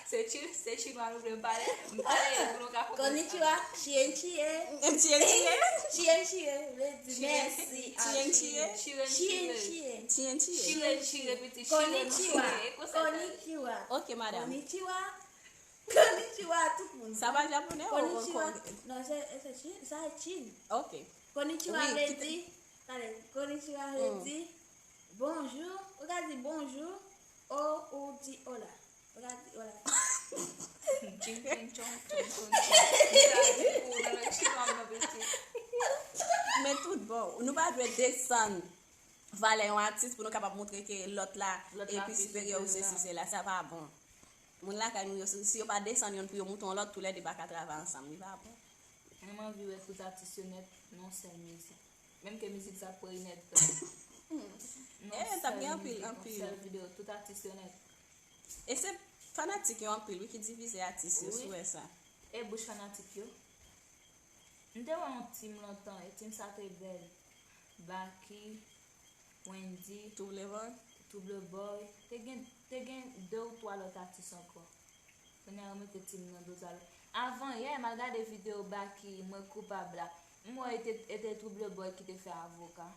Se chi-, se chinwa nou vle m pale. M pale pou nou ka konprann. Konnichiwa, chien chie. M chien chie. Chien chie, vle di mèsi a chien. Chien chie. Chien chie. Chien chie. Chien chie, piti. Konnichiwa. Konnichiwa. Ok, madam. Konnichiwa. Konnichiwa tout moun. Sa pa japonè ou? Konnichiwa. Non, se, se Chin, sa e Chin. Ok. Konnichiwa vle di, tande, konnichiwa vle di bonjou. Ou ka di bonjou, o, ou di hola. Ou ka di hola. Ching, ching, chong, chong, chong, chong. Ou ka di pou nan lang chinwa m nan piti. Men tout bon, nou pa dwe desann valè yon atis pou nou kapab montre ke lòt la e pi siperyè ou sesi sela. Sa pa bon. Moun lakay nou yo, si, si yo pa desann youn pou yo moute yon lòt, toulède pa ka travay ansanm. Li pa bon. Mwen, m anvi wè tout atis yo nèt nan yon sèl mizik. Menm ke mizik sa pran inèdtan. Nan yon sèl mizik, yon sèl videyo, tout atis yo nèt. E se fanatik yo anpil, wi, ki divize atis yo, si w wè sa. E bouch fanatik yo. M te wè yon team lontan, e team sa te bèl. Baky, Wendyy, Trouble Boy. Trouble Boy. Te gen, te gen de ou twa lòt atis ankò. Kounye a yo mete team nan do sa. Avan yè, m al gade videyo Baky, Mwen Koupab la. M wè e te, e te Trouble Boy ki te fè avoka.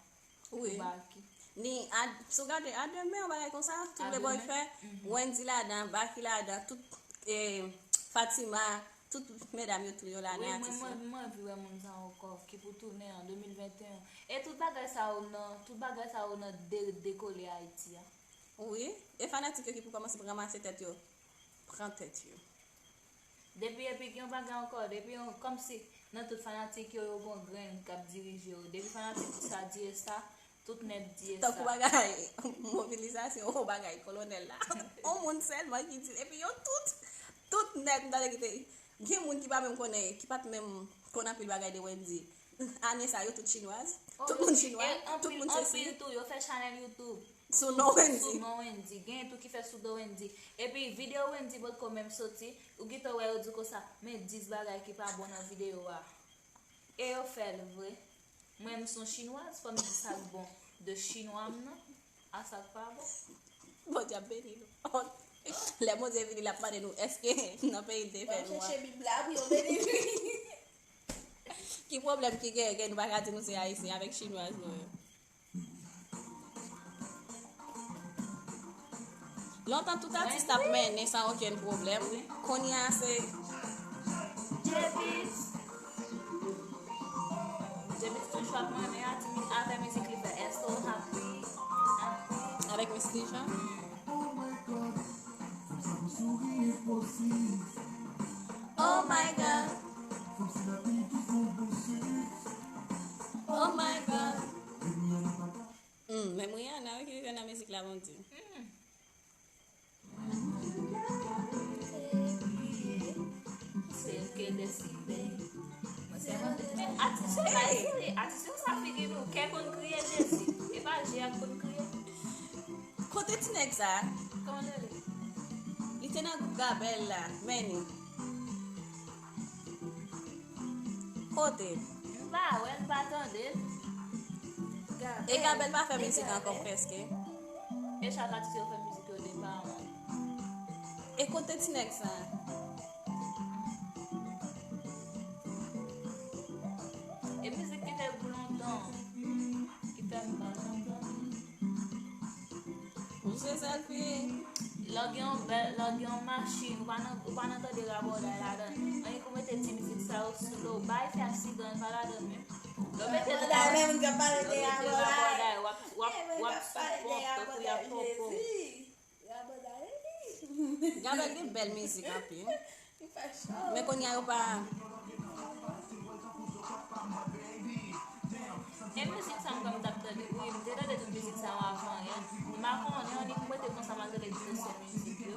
Wi. Baky. Ni, a, si w gade, a de men, yon bagay konsa, Trouble Boy fè, Wendyy ladan, Baky ladan, tout, e, Fatima, tout medam yo tou yo ladan, atis yo. Wi, mwen, mwen, mwen anvi wè moun sa ankò, ki pou tounen an de mil venteyen. E tout bagay sa yo nan, tout bagay sa yo nan de, dekole Ayiti a. Wi, e fanatik yo ki pou kòmanse ranmase tèt yo, pran tèt yo. Depi, epi gen yon bagay ankò, depi yon, kòmsi nan tout fanatik yo, yo gon grenn k ap dirije yo. Depi fanatik sa di e sa, tout nèt di e sa. Tankou bagay, mobilizasyon, o bagay, kolonèl la. On moun sèlman ki di, epi yo tout, tout nèt, m tande ki te, gen moun ki pa menm konnen, ki pa t menm konn anpil bagay de Wendyy. Ane sa, yo tout chinwaz, tout moun chinwa, tout moun sesi. Anpil tou, yo fè chanèl YouTube. Sou non Wendyy. Sou non Wendyy. Gen tou ki fè sou do Wendyy. Epi videyo Wendyy potko menm soti, ou gentan wè yo di konsa, men dis bagay ki pa bon nan videyo a. E yo fè l vre. Mwen, m se yon chinwaz, fò m di sa k bon de chinwa m nan, a sa k pa bon. Bondye ap beni nou. Lè Bondye vini, l ap mande nou, èske nan peyi l te fè nou an? Chèche Bib la pou yo beni nou. Ki pwoblèm ki genyen, ke nou pa ka di nou se Ayisyen avèk chinwaz nou yo? Lontan tout atis t ap mennen san okenn pwoblèm. Kounye a se J-Beatz. J-Beatz toujou ap mennen a ti mi-, avè mizik li fè Èske w happy? Happy? Avèk Miss Tijan. Oh my God. Oh my God. Hmm, menm Rihanna wi ki rive nan mizik la, Bondye. Hmm. Se l ke deside. Mwen sèlman te, men atis yo bay foli, atis yo sa figi nou, kè konn kriye Jezi. E pa je a k konn kriye. Kote ti nèg sa? Kòman l rele? Li te nan gwoup Gabèl la, men ni. Kote? M pa wè, m pa tande l. E Gabèl pa fè mizik ankò prèske. E chak atis yo fè mizik yo depaman. E kote ti nèg sa? E mizik ki te gou lontan, ki fè m pa konprann. Ou se sèl fi. Lè w gen yon bèl, lè w gen yon machin, ou pa nan, ou pa nan tande rabòday ladan. Annik ou mete ti mizik sa yo slow, bay fè aksidan, pa ladan menm. Lè w mete rabòday, lè w mete rabòday, w ap, w ap, w ap sou pòp, tankou y ap popo. Gabèl gen bèl mizik anpil. Men kounye a yo pa. E mizik sa m kwè m t ap tande. Wi, m te tande tout mizik sa yo avan yè. M pa konnen, annik m rete konsa malgre egzistans mizik yo.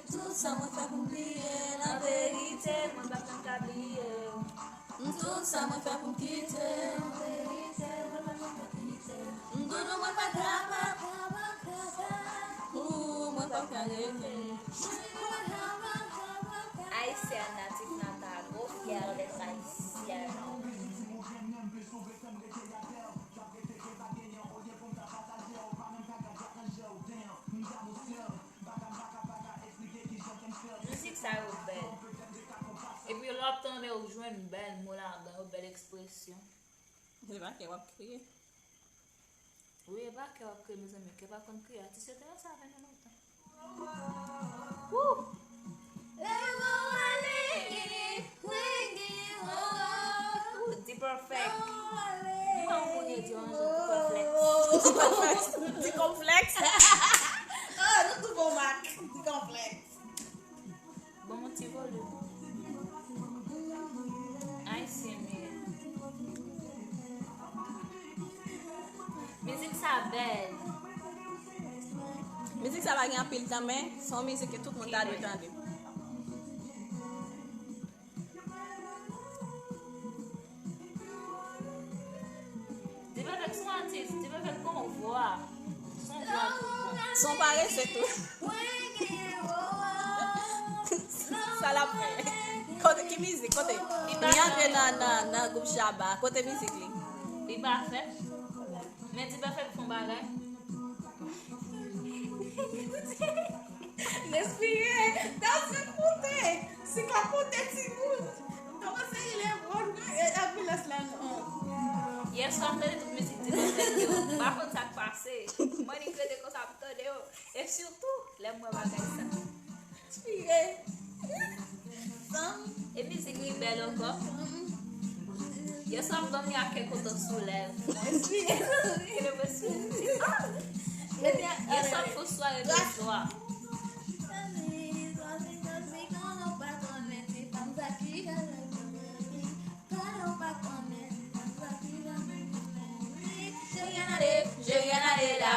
Tout sa mwen fè pou m bliye l, an verite, mwen pa janm ka bliye w. Tout sa mwen fè pou m kite w. M doudou mwen pa kapab. Ou mwen pa ka rete. Haïtienne natif natal, au fier d'être haïtienne. Mizik sa yo bèl. Epi lè w ap tande, ou jwenn bèl mo ladan yo, bèl ekspresyon. Se pa kè w ap kriye. Wi, e pa kè w ap kriye, mezanmi. Kè pa konn kriye. Atis yo te nan sa avè nou lontan. Woo! Woo, D-Perfect. Mwen, mwen ye di yon jou D-Perfect. D-Perfect. D-Complex. Oh, nou tou bon mak. D-Complex. Bon, yon ti volim. Ayisyen m ye. Mizik sa bèl. Sa pa gen anpil tan, men se yon mizik ke tout moun ta dwe tande. Dipèfèk se yon atis, Dipèfèk gen yon vwa. Se yon vwa tout bon. Se yon parese tou. Sa l ap fè. Kote ki mizik? Kote? Li antre nan, nan, nan gwoup Shabba. Kote mizik li? Li pa fè. Men Dipèfèk fè yon bagay. Respire. Danse pote. Sik la pote timoun. Kòman se rele moun? E, anbilans la non. Yè swa m tande tout mizik Dipèfèk yo. M pa konn sa k pase. Mwen ni krede konsa m tande yo. E sitou, lè m wè bagay sa. Respire. E mizik li bèl ankò. Yè swa m dòmi ak kè kontan sou lèv. Respire. Yè swa m fè sware de swa. Je viens d'aller, je viens d'aller là.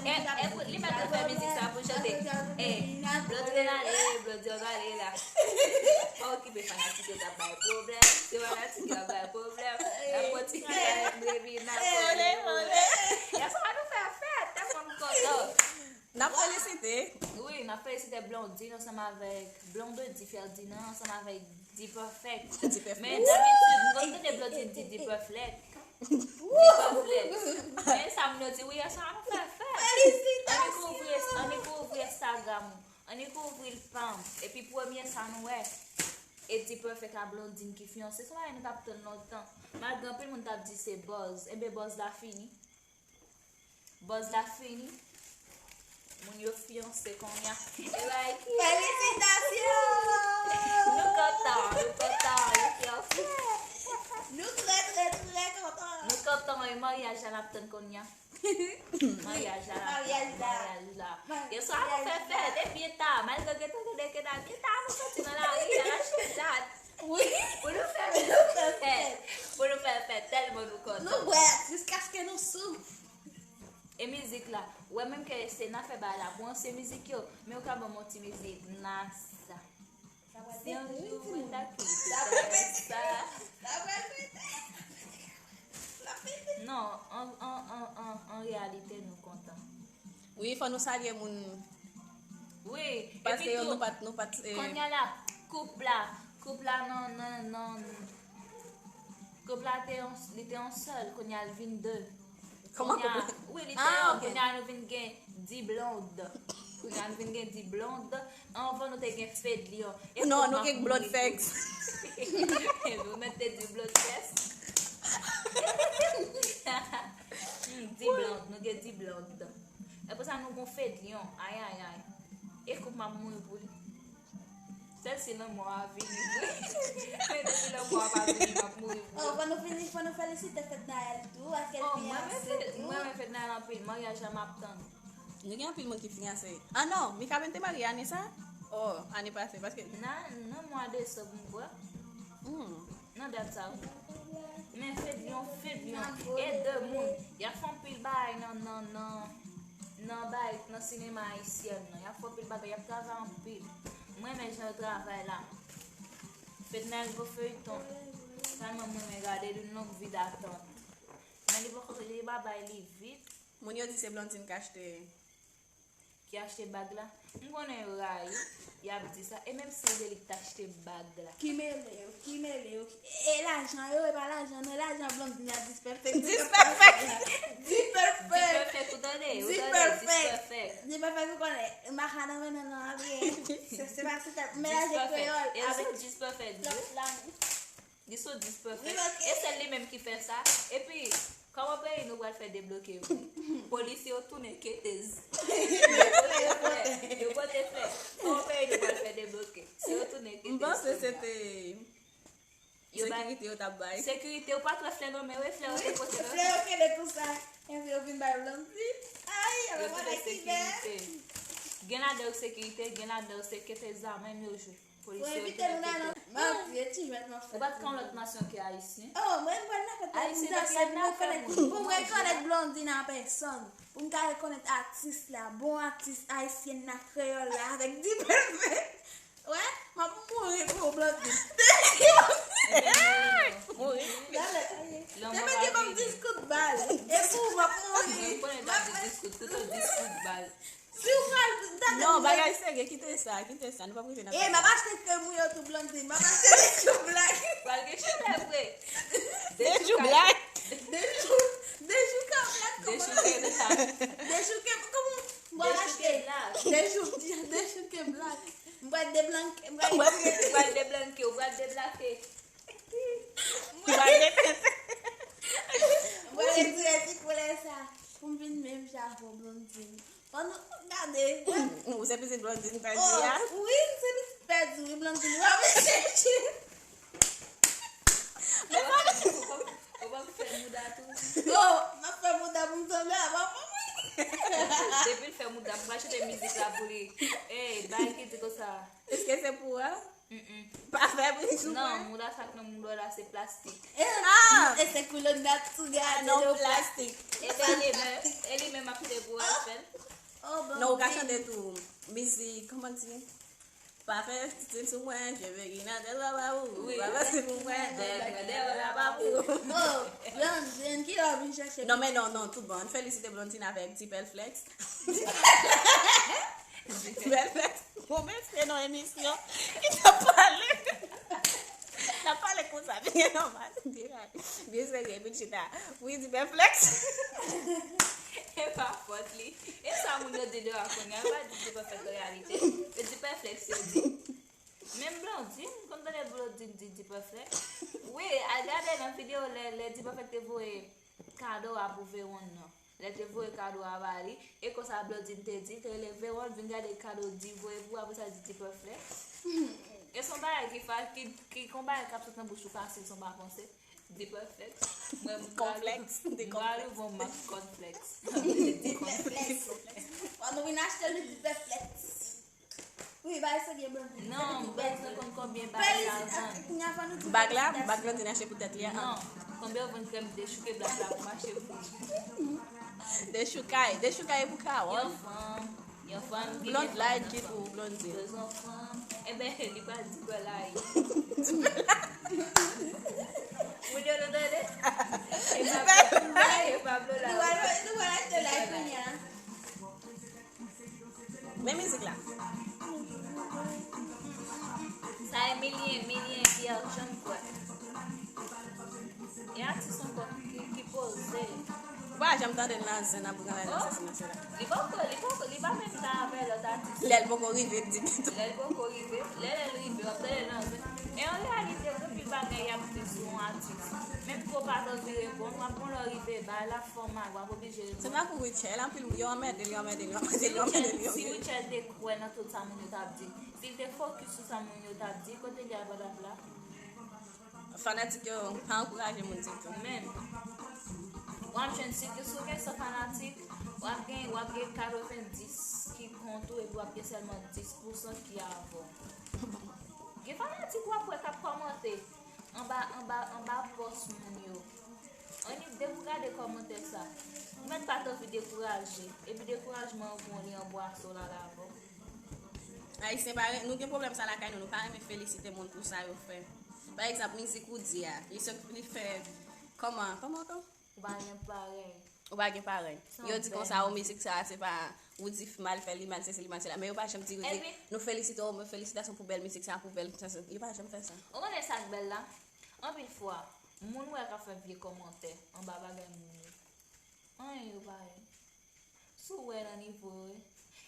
E, e pou, li mèt fè mizik sa pou chante. E, Blondine ale, Blondine ale la. Pa okipe fanatik yo k ap bay pwoblèm. Se fanatik yo k ap bay pwoblèm. N ap kontinye avèk Brevina. Ole, ole. Yè swa nou fè fèt, tèlman nou kontan. N ap felisite. Wi, n ap felisite Blondine ansanm avèk Blondedy Ferdinand ansanm avèk Dipèfèk. Dipèfèk. Men dabitid, m konn tande Blondine di Dipèfèk. Dipèfèk. Men sa moun yo di, wi, yè swa nou fè fèt. Annik ouvri, annik ouvri Instagram ou. Annik ouvri l pa m. Epi premye sa nou wè. E Dipèfèk a Blondine ki fiyanse. Se yon bagay nou t ap tann lontan. Malgre anpil moun t ap di se buzz. Enben buzz la fini. Buzz la fini. Moun yo fiyanse kounye a. E bay ki Felisitasyon! Nou kontan, nou kontan, nou fiyanse. Nou trè, trè, trè kontan. Nou kontan, e maryaj la n ap tann kounye a. Maryaj la, maryaj la. Maryaj la. Yè swa nou fè fèt, e byen ta, malgre gen tan gen de ke nan byen ta, nou soti nan lari, al achte dat. Wi. Pou nou fè fèt. Pou nou fè fèt, tèlman nou kontan. Nou bwè jiskaske nou sou. E mizik la, ou wè menm ke se n ap fè bagay la pou ansyen mizik yo, men ou ka ban m yon ti mizik Nasa. Si yon jou mwen ta kite sa. Non, an, an, an, an, an reyalite, nou kontan. Wi, fò nou salye moun. Wi, paske epi yo, tou, nou pa t, nou pa t, eh, kounye a la, koup la, koup la nan, nan, nan, koup la te yon, li te yon sèl, kounye a l vin de. Kòman koup la? Wi, li te yon, kounye a nou vin gen di blond. Kounye a nou vin gen di blond. Anvan nou te gen Fedlion. Non, nou gen blond fèks. Ou mèt te di blond fèks. Hmm, di blond, nou gen di blond. Apre sa, nou gon Fedlion. Ay, ay, ay. E koup m ap mouri pou li. Sèl si lanmò a vini vre. Men depi lanmò a pa vini, m ap mouri vre. Oh, fò nou fini, fò nou felisite Fednaelle tou, paske l fiyanse tou. Oh, mwen renmen Fednaelle anpil. Maryaj la m ap tann. Nou gen anpil moun ki fiyanse. Ah non, Mikaben te marye ane sa? Oh, ane pase, paske nan, nan mwa desanm, m kwè. Hmm. Nan dat sa, wi. Men Fedlion, Fedlion, e de moun. Y ap fè anpil bagay nan, nan, nan, nan bagay, nan sinema ayisyèn nan. Y ap fè anpil bagay, y ap travay anpil. Mwen renmen jan yo travay la. Fednaelle gwo feyton. Tèlman mwen renmen gade l, une longue vie d'attente. Men li poko, li pa bay li vit. Moun yo di se Blondine k achte. Ki achte bag la. M konnen yo rayi, y ap di sa. E menm si se li ki t achte bag la. Ki mele yo, ki mele yo. E lajan yo, e pa lajan, non, lajan Blondine a Dispèfèk. Dispèfèk. Dispèfèk. Dispèfèk, ou tande? Ou tande? Dispèfèk. Dispèfèk, ou konnen. Makadam nan nan apre. Se, se pa se tèt. Melaje kreyòl avèk Dispèfèk. Li sou Dispèfèk. E se li menm ki fè sa. Epi, kòman peyi nou pral fè debloke vre? Polisye yo tounen ketez. Yo pote flè, yo pote flè. Kòman peyi nou pral fè debloke? Si yo tounen ketez. M panse se te sekirite yo t ap bay. Sekirite, ou pa t wè flè nan men yo, e flè yo te pote nan. Flè yo kele konsa. Epi yo vin bay Blondine. Ay, yo tounen sekirite. Gen ladan yo sekirite, gen ladan yo se ketez la menm yo jwe. Polisye yo tounen ketez. Manti, e Ti jwèt m ap fè. Ou pa t ka yon lòt nasyon ke ayisyen? Oh, mwen, mwen nan fèt Ayisyen depi Ayisyen pou m rekònèt, pou m rekònèt Blondine an pèsòn. Pou m ka rekònèt atis la, bon atis ayisyèn nan, kreyòl la, avèk D-Perfect. Wè, m ap mouri pou Blondine. Mouri. Gade, te mete ban m dis kout bal. E pou m ap mouri. Mwen konnen ta di dis kout, tout dis kout bal. Si w pral, non, bagay serye, kite sa, kite sa, nou p ap rive nan. E, m ap achte krèm ou yo tou, Blondine, m ap achte de jou blak. Pral gen chevè vre. De jou blak. De jou, de jou ka blak, kòman? De jou ke blak. De jou ke, kòman? M pral achte. De jou, de jou ke blak. M pral deblanke, m pral deblanke, ou pral deblake. Mwen, mwen retire ti koulè sa pou m vin menm jan avè w, Blondine. Pandan w gade. Ou se pitit Blondine pèdi a? Oh, wi, m se pitit pèdi, wi, Blondine. W ap chèche. Ou p ap fè mouda tou? Oh, m ap fè mouda pou m sanble a papa mwen. Depi l fè mouda, m pral chante mizik la pou li. Ey, bay ki di konsa. Èske se pou ou? Mm-mm. Pa fè bri sou mwen. Non, mouda sa k nan mouda w la se plastik. E, ah! E se koulonn dat tou gade. Ah, non, plastik. E se li menm, e li menm ap chante pou w al fè l. Oh, bon. Non, ou ka chante tou. Mizik, kòman di? Pa fè stil sou mwen, cheve ki nan tèt papa ou. Wi. Pa fè stil pou mwen, dèyè mwen, dèyè papa ou. Oh, Blondine, ki lè w vin chèche? Non, men non, non, tout bon. Ann felisite Blondine avèk Ti Pèl Flex. Ti Pèl Flex. Bon, mesye, nan emisyon, li t ap pale. L ap pale konsa, byen nòmal, byen, byen serye, epi l chita. Wi, Ti Pèl Flex. E pa fòt li. E sa moun yo di de a kounye a, yo pa di Ti Pèl Flex an reyalite. Yo di Ti Pèl Flex yo di. Menm Blondine, m konn tande Blondine di Ti Pèl Flex. Wi, al gade nan videyo lè, lè Ti Pèl Flex te voye kado a pou Veronne nan. Lè te voye kado a ba li, e konsa Blondine te di, te rele Veronne, vin gade kado di voye pou, apre sa di Ti Pèl Flex. E se yon bagay ki fa-, ki, ki, ki yon bagay k ap sot nan bouch ou fasil san w pa panse. Ti Pèl Flex. Mwen, m pral, konplèks, m pral ouvri yon mak kònflèks. Ti Pèl Flex. Fò nou vin achte li Ti Pèl Flex. Wi, bagay serye, Blondine. Non, m bezwen konn konbyen bagay sa vann. Bag la, bag Blondine achte pou tèt li a. Non, konbyen ou vann krèm dechouke blak la pou mache pou li. Dechoukay, dechoukay pou Kawòl. Yon fanm, yon fanm ki Blond light ki pou Blondine. Bezwen fanm. Enben, li pral di kwè la. Moun yo nou tande? E pa, e pa Blond la. Nou pral, nou pral achte light kounye a. Men mizik la. Sa Emilien, Emilien Pierre, janm kwè. E atis ankò ki, ki poze. Ou pa janm tande l nan zen, nan bougan la, nan sesi, nan sela. Li poko, li poko, li pa menm jan avè lòt atis. Lè l poko rive, l di pito. Lè l poko rive, lè, lè l rive, w ap tande l nan zen. E an reyalite, gen anpil bagay y ap di sou yon atis. Menm ke w pa t anvi reponn, w ap gon lè w rive, bagay la fè w mal, w ap oblije reponn. Se tankou Rutshelle, anpil moun, yo anmède l, yo anmède l, yo anmède l, yo anmède l, yo anmède l. Si Rutshelle te kwè nan tout sa moun yo t ap di, si l te fokis sou sa moun yo t ap di, kote li a patapla? Fanatik yo pa ankouraje moun ditou. Menm. W ap jwenn, si, si w gen san fanatik, w ap gen, w ap gen katrevenndis ki kont ou, epi w ap gen sèlman dis pousan ki avè w. Gen fanatik w ap wè k ap kòmante anba, anba, anba pòs moun yo. Annik depi w gade kòmantè sa, ou mèt pa t anvi dekouraje. Epi dekourajman an, bon, li anbwase w l al avè w. Ayisyen pa ren-, nou gen pwoblèm sa lakay nou, nou pa renmen felisite moun pou sa yo fè. Pa egzanp, mizik Roody a, li sot, li fè, kòman, kòman ankò? Ou pa gen parèy. Ou pa gen parèy. Yo di konsa, o, mizik sa, se pa Roody f-, mal fè, li mal sesi, li mal sela. Men yo pa janm di Roody, nou felisite w, men felisitasyon pou bèl mizik sa, pou bèl sa, sa. Yo pa janm fè sa. Ou konnen sa k bèl la? Anpil fwa, moun wè k ap fè vye kòmantè anba bagay moun yo. Anyen yo pa ye. Si w wè nan nivo yo,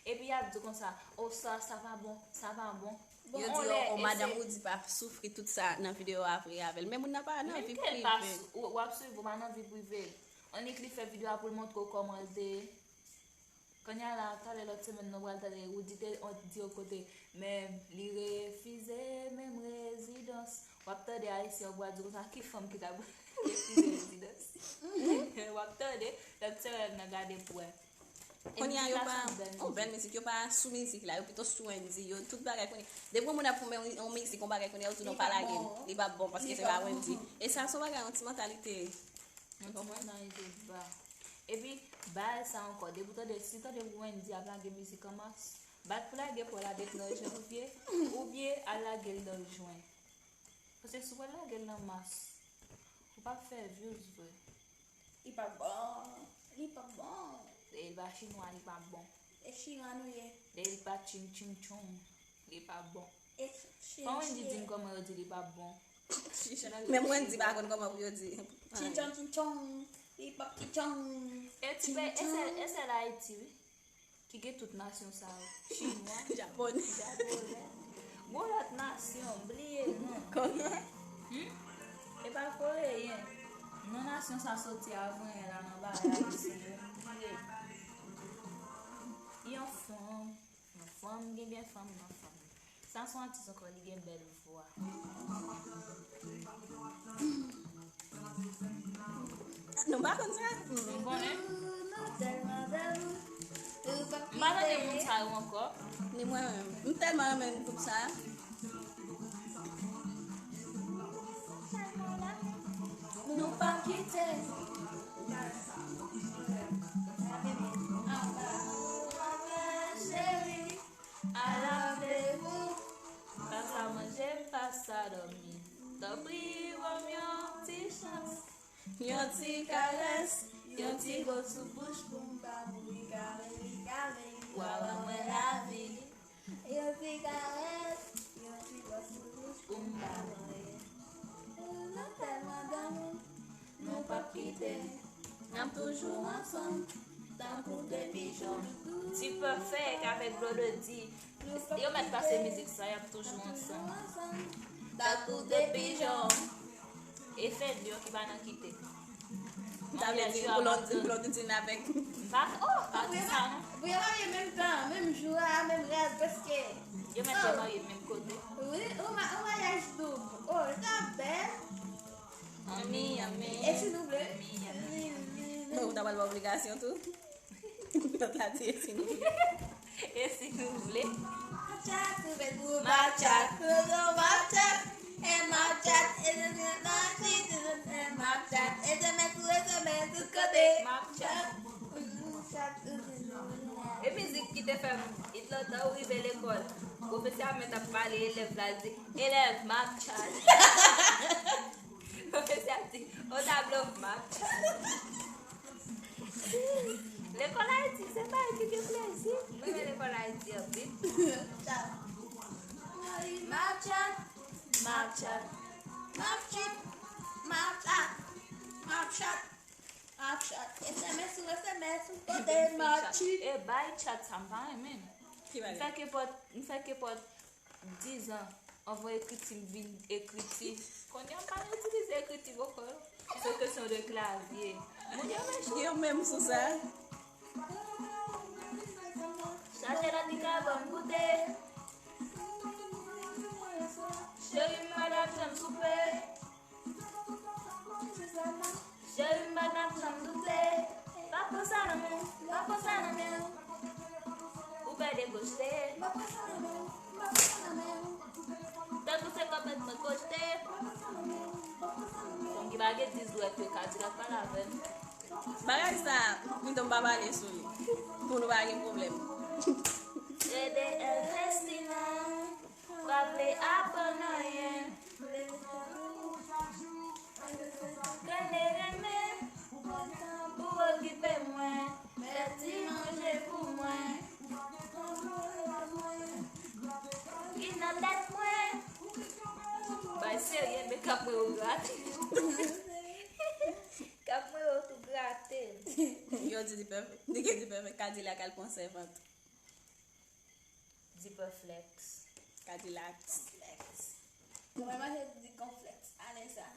epi y ap di konsa, o, sa, sa pa bon, sa pa bon. Bon, yo di, o, madanm Roody pa soufri tout sa nan videyo a vre avè l. Men moun nan pa nan vi prive. Menm ke l pa sou, w, w ap swiv, ou pa nan vi prive l. Annik li fè videyo a pou l montre w kòman l te ye. Kounye a la, talè lòt semèn, nou pral tande Roody te di yon kote, men li refize menm rezidans. W ap tande Ayisyen yo pral di konsa, ki fanm ki t ap refize rezidans? W ap tande, lòt semèn nan gade pou wè. Kounye a yo pa, yon bèl mizik, yo pa sou mizik la, yo pito sou Wendy, yo tout bagay kounye. Depi yon moun ap pwomèt yon, yon mizik, yon bagay kounye a, yo di non, pa lage l, li p ap bon, paske se pa Wendy. E sa se yon bagay, yon ti mantalite. Yon ti mantalite ba. Epi, ba sa ankò, depi w tande, si w tande Wendy ap lage mizik an mas, bat pou lage pou l avèk nan janvye, oubyen al lage l nan jen. Paske si w al lage l nan mas, ou p ap fè views vre. Li pa bon. Li pa bon. E li pa chinwa, li pa bon. E chira nou ye. E li pa ching ching chong, li pa bon. E chi- Fò Wendy di m kòman yo di li pa bon. Menm Wendy pa konn kòman pou yo di. Chinchon chinchon. Li pa chinchon. E ti pe, e sèl, e sèl Ayiti, wi. Ki gen tout nasyon sa yo. Chinwa, japonè, japonè. Gon lòt nasyon, bliye non. Kòman? Hmm? E pa koreyen. Non nasyon sa soti avan la nan bagay ayisyen yo. Bliye. Yon fanm, yon fanm, gen gen fanm, yon fanm. Sa se yon atis ankò, li gen bèl vwa. Nou pa konn sa? Nou konnen. M pa tande moun sa yo ankò. Ni mwen menm. M tèlman renmen gwoup sa. Nou pa kite. Cheri. Al avèk ou. Pasa manje, pasa dòmi. Tanpri, ban m yon ti chans. Yon ti karès, yon ti go sou bouch pou m pa mouri. Kare li, kare li, w a ban mwen lavi. Yon ti karès, yon ti go sou bouch pou m pa mouri. Nou tèlman danmou. Nou p ap kite, n ap toujou ansanm, tankou de pijon. Ti Perfect avèk Blondedy, yo mèt pase mizik sa, y ap toujou ansanm. Tankou de pijon. E Fed Lion ki pa nan kite. M ta vle di Blondedy, Blondedy avèk. Pa, oh, pa di sa non. Pou yo marye menm tan, menm jou a, menm rad, prèske. Yo mèt marye menm kote. Wi, yon ma-, yon maryaj doub. Oh, li ta bèl. Anmi, anmi. E si nou vle? Anmi, anmi. Men ou ta pral ba obligasyon tou? Lòt la di, e si nou vle? E si nou vle? Mapchat, ou fè tou mapchat, tou tou mapchat. E mapchat, e tou tou mapchat, tou tou mapchat. E te mèt ou, e te mèt tout kote. Mapchat. Mapchat, tou tou mapchat. E mizik ki te fè m it lontan ou rive lekòl. Pwofesè a mèt ap pale elèv la, l di, "Elèv, mapchat." Pwofesè a di, "O tablo, mapchat." Lekòl Ayiti, se bagay ki gen plezi. Mwen renmen lekòl Ayiti anpil. Mapchat, mapchat, mapchat, mapchat, mapchat. Mapchat. S M S ou S M S ou pote mapchat. E bay chat sa, m pa renmen l. M fè kenpòt, m fè kenpòt dizan anvan ekriti m vin ekriti. Kounye a m pa itilize ekriti vokal. Se kesyon de klavye. Moun yo mechan. Yo menm sou sa. Chache la di ka ban m goute. Cheri m pa t ap janm soupe. Cheri m pa t ap janm doute. Pa pran sa nan men w, pa pran sa nan men w. Ou pè dekochte. Tankou se kòmèt mwen kochte. Fanm ki pa gen dis dwèt yo, Kadilak pale avè m. Bagay sa, pito m pa pale sou li. Pou nou pa gen pwoblèm. Ede Elvestina, pa vle aprann anyen. Rele renmen, pou okipe mwen. Fè ti manje pou mwen. Ki nan tèt mwen. Bay serye, men kap mwen yo grate. Kap mwen yo tou grate. Yo di Dipèfèk, li gen Dipèfèk, Kadilak al pran sèvant. Dipèflex. Kadilak. Mwen manje di konflèks, ale sa.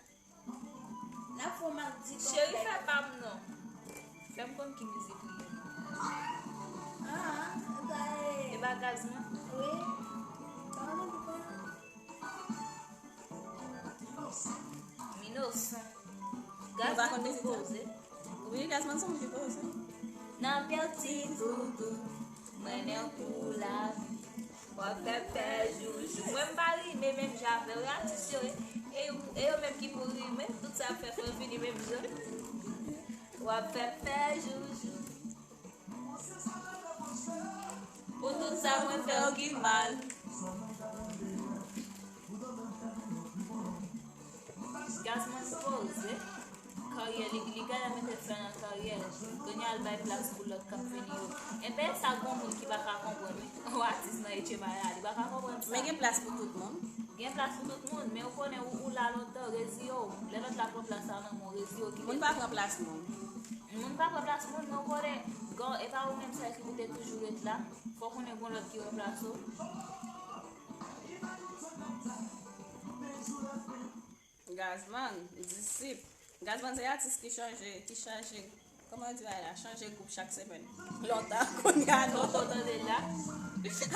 N ap fè w mal di konflèks. Cheri, fè pa m non. Fè m konn ki mizik li ye non. Ah, sa e. E pa gaz mwen? Wi. Kòman ki fè? M inosan. Gaz mwen tou poze. Wi, gaz mwen se yon moun ki poze. N ap pèdi toutou, mwen menm pou lavi. W ap fè m fè joujou. Mwen m pa rime menm jan avè w, e atis yo, e, e yo, e yo menm ki pou rime, tout sa ap fè fò fini menm jan. W ap fè m fè joujou. Pou tout sa mwen fè w ki mal. Gazman poze karyè li, li genlè mete fè nan karyè. Kounye a l bay plas pou lòt k ap vini yo. Enben, sa gon moun ki pa ka konprann, wi. Yon atis nan Etchebay la, li pa ka konprann sa. Men gen plas pou tout moun. Gen plas pou tout moun, men ou konnen ou, ou la lontan, reziye w. Lè lòt la pran plas la nan men w, reziye w, kite l. Moun pa pran plas moun. Moun pa pran plas moun, men ou konnen, gon, e pa ou menm sèl ki pou te toujou ret la. Fò konnen gon lòt ki ranplase w. Gazman, disip. Gazman se atis ki chanje, ki chanje, kòman yo di bagay la, chanje gwoup chak semèn. Lontan, kounye a non. Tande l la.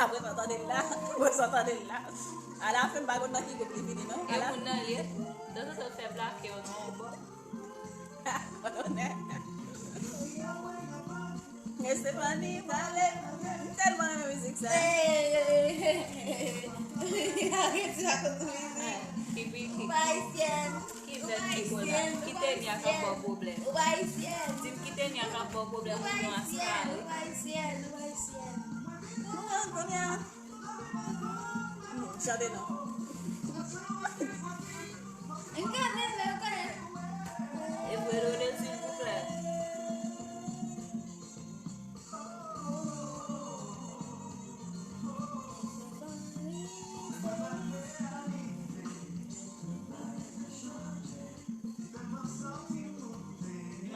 Apre sa tande l la, apre sa tande l la. Alafen, m pa konn nan ki gwoup li vini, non. E moun nan ye, tanzantan fè plake w nan yon bò. Kolonèl. Estefani, pale. M tèlman renmen mizik sa. Arete rakonte mizik. Ki pi, ki, ou pa ayisyèn. Ki zèt ki kola? Ki teni a k ap ba w pwoblèm? Ou pa ayisyèn. Di m ki teni a k ap ba w pwoblèm pou yon askari? Ou pa ayisyèn, ou pa ayisyèn. Kounye a. Chante non. M ka menm, men m konnen. E vre, Lolo, silvouplè.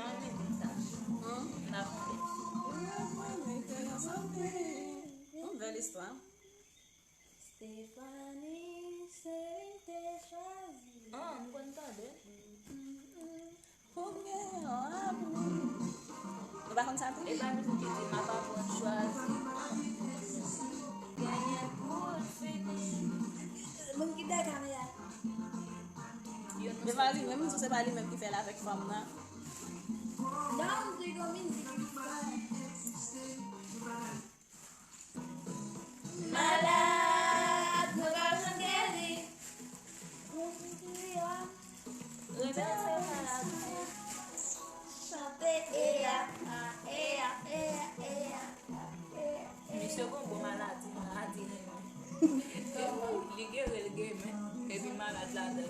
Mami di sa. Hmm? M ap fè. Yon bèl istwa. Stephanie, se li te chwazi. Ah, m konn tande. Pou m gen yon apli. Nou pa konn sa tou? E pa mizik ki di m ap aprann chwazi. Genyen pou l fini. Moun ki dèyè kamera. Yo, nou se pa li menm, m di w se pa li menm ki fè l avèk fanm nan. Non, m di gon mizik ki fè. Malad, nou pa janm geri. Renmen se malad. Chante eya, a, eya, eya, eya, eya. Misye gon bon maladi, maladi renmen. Li gere, li gere, men epi malad ladan l.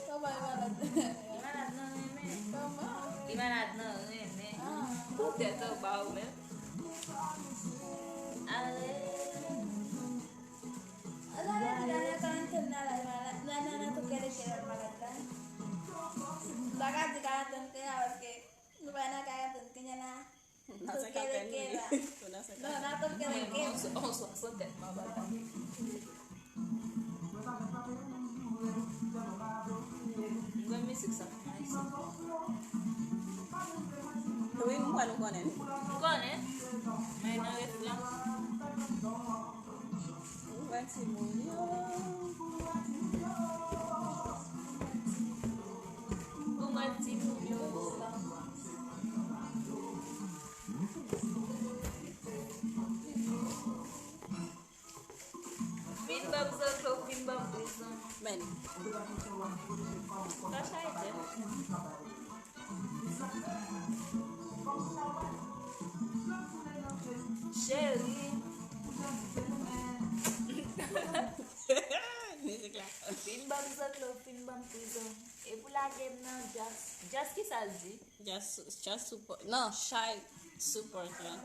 Kòman li malad? Li malad nan renmen. Kòman? Li malad nan renmen. Ah. Poutèt anba ou menm. Ale. Ala, ala, ala, karantèn nan la, la, la, la, la, tout kè de kè la, malad la. M pa ka di karantèn kè la, paske nou pa nan karantèn kè la. Nan senkantèn, wi. Nou nan senkantèn. Non, nan senkantèn. On, on swasantèn, ma bad. M renmen mizik sa. Wi, m kwè nou konnen. M konnen. Men nan refren. Pou mwen timoun yo. Pou mwen timoun yo. Vin ban m zòt, vin ban m prizon. Men. Sa chayte. Cheri. Mizik la. Vin ban m zòt, vin ban m prizon. E pou lage m nan djaz. Djaz ki sa l di? Just, just support. Non, child support, man.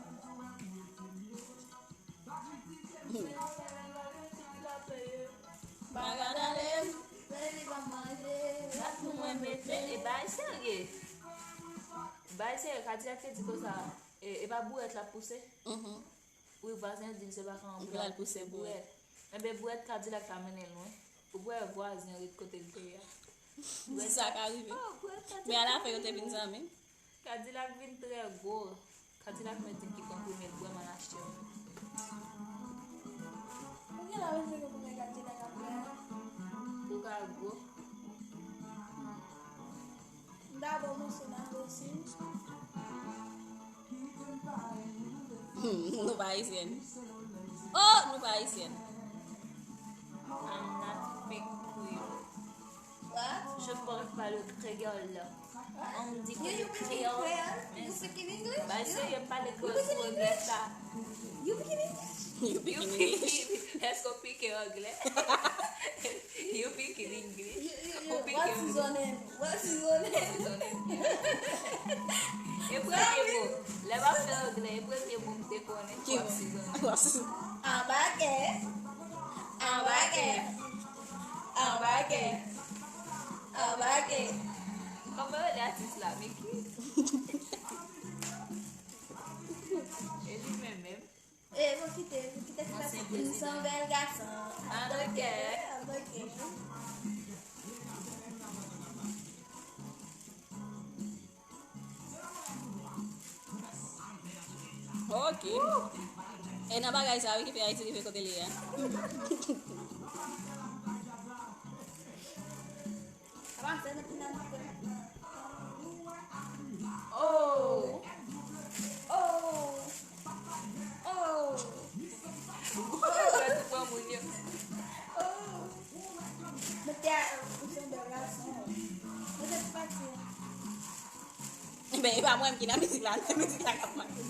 Bagay ale, baby, pa manje. Gad pou mwen mete, e bay serye. Bay serye, Kadilak te di konsa, e, e pa bourèt l ap pouse. Mhm. Wi, vwazen an di l se pa ka yon plan pou l pouse bourèt. Enben, bourèt Kadilak ta mennen l lwen. Ou wè vwazen an ret kote l te ye a. Di sa ka rive. Men alafen, yo te vin zanmi. Kadilak vin trè gwo. Kadilak mèt di m ki pran premye l, vrèman l achte yon. Ou gen la vin se ke premye Kadilak ap fè a. Ou ka gwo. M ta ba w moso nan dosi. Hmm, nou pa ayisyèn. Oh, nou pa ayisyèn. I'm not fake Creole. What? Je parle pas le créole. On me dit que le créole. You speak in English? Ba serye, m pale kreyòl sou regrèt sa. You speak in English? You speak in English? Èske w pike anglè? You speak in English? Ou pike anglè? What is your name? What is your name? E premye mo. Lè m ap fè anglè, e premye mo m te konnen. Ki mo? What is your name? Anbake. Anbake. Anbake. Anbake. Kòman yo rele atis la? Miki? E li menm menm? E, mwen kite, mwen kite ti pati. M se yon bèl gason. Anbake. Anbake. Ok. E nan bagay sa wi ki fè Ayiti rive kote li ye a. Oh. Oh. Oh. Ou konn lè tout pran moun yo. Oh. Mwen te a, mwen se yon bèl gason. Mwen te pati. Enben, e pa mwen ki nan mizik la, nan mizik la k ap mache.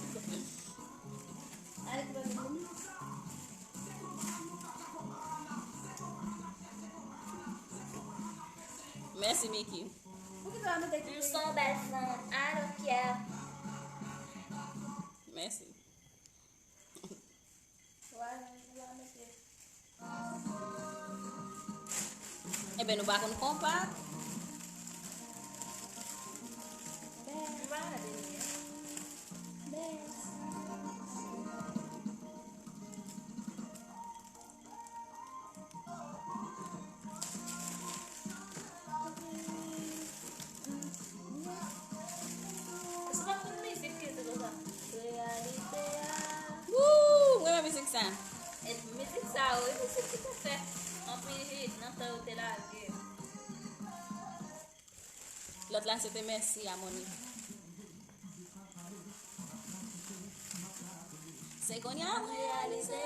Mèsi, Miki. M se yon bèl fanm, I don't care. Mèsi. Enben, nou pa konn konpa. Sa pa konn mizik ki di konsa. Reyalite a. Woo! M renmen mizik sa. E mizik sa yo, e mizik ki te fè anpil hit nan tan yo te lage. Lòt la se te Mèsi a Monique. Se kounye a m reyalize,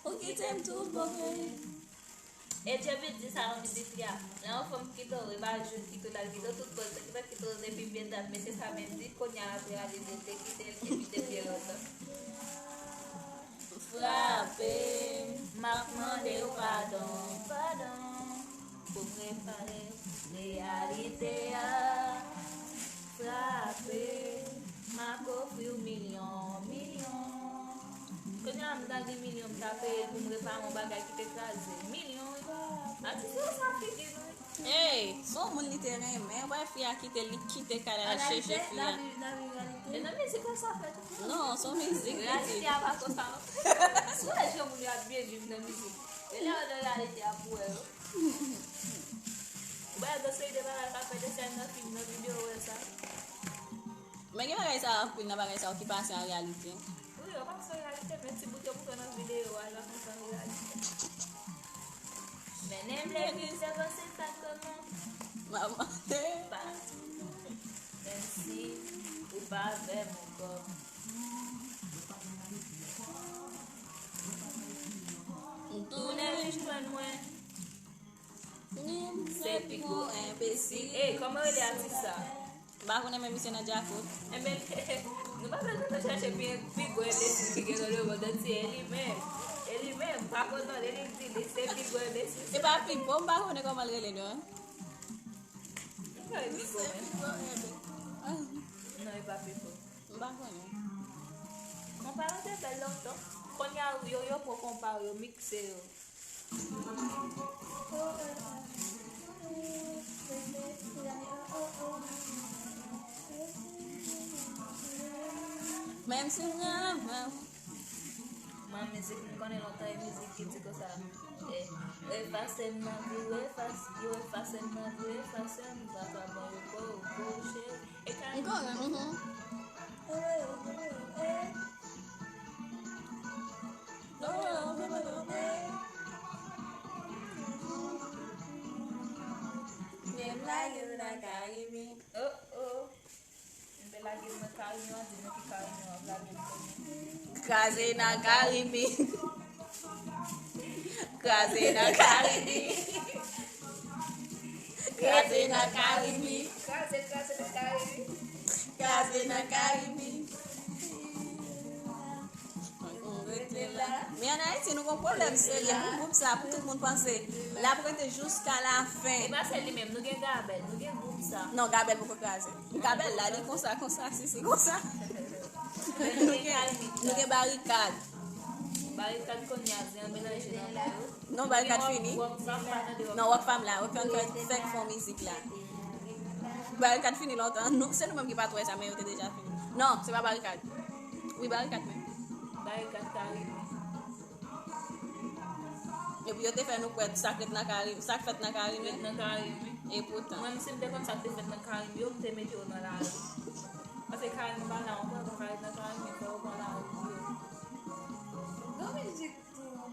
ou kite m tout bon vre. E Djebit di sa nan mizik li a. Lè yon fanm kite w, e pa jou l kite w, l al kite w tout bon, se ki fè kite w depi byen dat, men se sa menm di, kounye a l ap reyalize l te kite l, epi te byen lontan. Frape, m ap mande w padon, padon, pou m repare reyalite a. Frape, m ap ofri w milyon, milyon. Kounye a m ta gen milyon, m ta peye l pou m repare yon bagay ki te kraze. Milyon, wi. Atis yo sa figi nou. Ey, se yon moun li te renmen, wè fi a kite l, li kite kay la, l al chèche fi a. E nan mizik la sa fèt. Non, se yon mizik li di. Reyalite a pa konsa non. Si w wè jan moun yo ap byen viv nan mizik, e lè yo nan reyalite a pou wè yo. Ou wè gen seri de bagay k ap fèt, e sèl nan fim, nan videyo ou wè sa. Men gen bagay sa yo anpil nan bagay sa yo ki pase an reyalite. Wi, yo pase an reyalite, men ti bout yo montre nan videyo a, yo ap montre an reyalite. Mennen m legliz, evanjil pa kòman. Manman. Pa. Menm si ou pa avè m ankò. M tounen vin jwenn mwen. Se pi gwo enbesil. Ey, kòman rele atis sa? M pa konnen, men misye nan djakout. Enben, nou pa bezwen nan chèche pi, pi gwo enbesil ki gen nan lemonn antye. E li menm. E li menm. M pa konn non l, e li di li se pi gwo enbesil. E pa Pipo, m pa konnen kòman l rele non. M pa Pipo, men. Non, e pa Pipo. M pa konnen. Konpa yo te bèl lontan. Kounye a, yo, yo pran konpa yo, yo mikse yo. Menm si m renmen w. Mwen, mizik m konnen lontan, e mizik ki di konsa, e, efase m nan vi w, efase, yo efase m nan vi w, efase m, vakabon, yo po, yo po, cheri. M konnen, mhm. Menm lage nan Karibi. Oh, oh. M fè Lage m nan Karimi, w ap di m nan ki Karimi w ap lage m konnen. Kraze nan Karimi. Kraze nan Karimi. Kraze nan Karimi. Kraze, kraze nan Karimi. Kraze nan Karimi. Men ann Ayiti, nou gon pwoblèm serye pou gwoup sa, pou tout moun panse l ap rete jiska lafen. E pa sèl li menm, nou gen Gabèl, nou gen gwoup sa. Non, Gabèl poko kraze. Gabèl la, li konsa, konsa, si, si, konsa. Nou gen, nou gen Barikad. Barikad kounye a, zen an melanje nan men yo. Non, Barikad fini. Gen Rock, Rock Fam pa tande Rock Fam. Non, Rock Fam la, Rock Fam fèk, fèk fè yon mizik la. Barikad fini lontan. Nou, se nou menm ki pa t wè sa, men yo te deja fini. Non, se pa Barikad. Wi, Barikad menm. Barikad Karimi. Epi yo te fè nou kwè sa k ret nan Karimi, sa k fèt nan Karimi. Ret nan Karimi. E poutan. Mwen menm si m te konn sa k te fèt nan Karimi yo, m te mete yo nan lari. Paske Karimi pa la ankò, yo pa ka ret nan Karimi, fò yo pran lari pou yo. Gon mizik tou.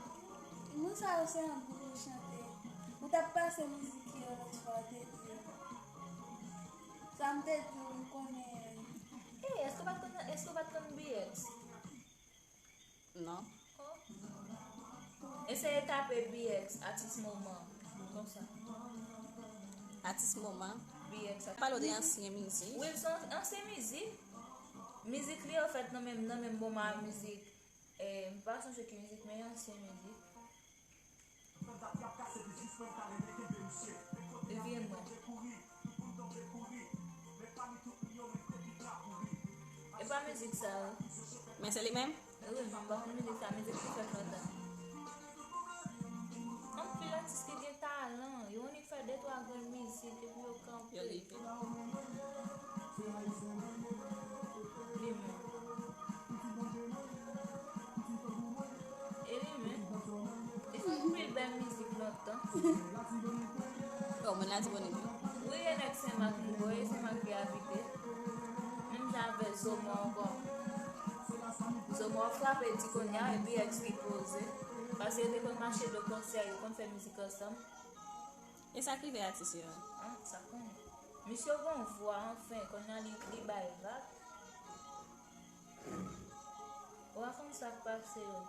Moun sa yo se yon gwo chante. Ou t ap pase mizik yo lòt fwa, ou te di. Sa m te di w, m konnen. Ey, èske w pa t konn, èske w pa t konn B X? Non. Oh. Eseye tape B X, atis moman. Konsa. Atis moman. B X. Pale w de ansyen mizik. Wi, se yon ansyen mizik. Mizik li yo fèt nan menm, nan menm moman a mizik. Eh, m pa sonje ki mizik, men yon ansyen mizik. Li vye mwen. E pa mizik sa yo. Men se li menm? Wi, men m pa konn mizik sa, mizik ki fèt lontan. Anpil atis ki gen talan, yo annik fè de twa grenn mizik epi yo kanpe. Yo rive. Li menm. E li menm. Li fè anpil bèl mizik lontan. Bon, moun Latibonit wi. Wi, e nèg Senmak m kwè, e Senmak li abite. Menm jan avè Zomò ankò. Zomò frape di kounye a, epi èks li poze. Paske yo te konn mache de konsè, yo konn fè mizik ansanm. E sa k rive atis yo a? Ah, sa konnen. Misye gen yon vwa, anfen, kounye a li, li bay vag. Ou pa konn sa k pase yo.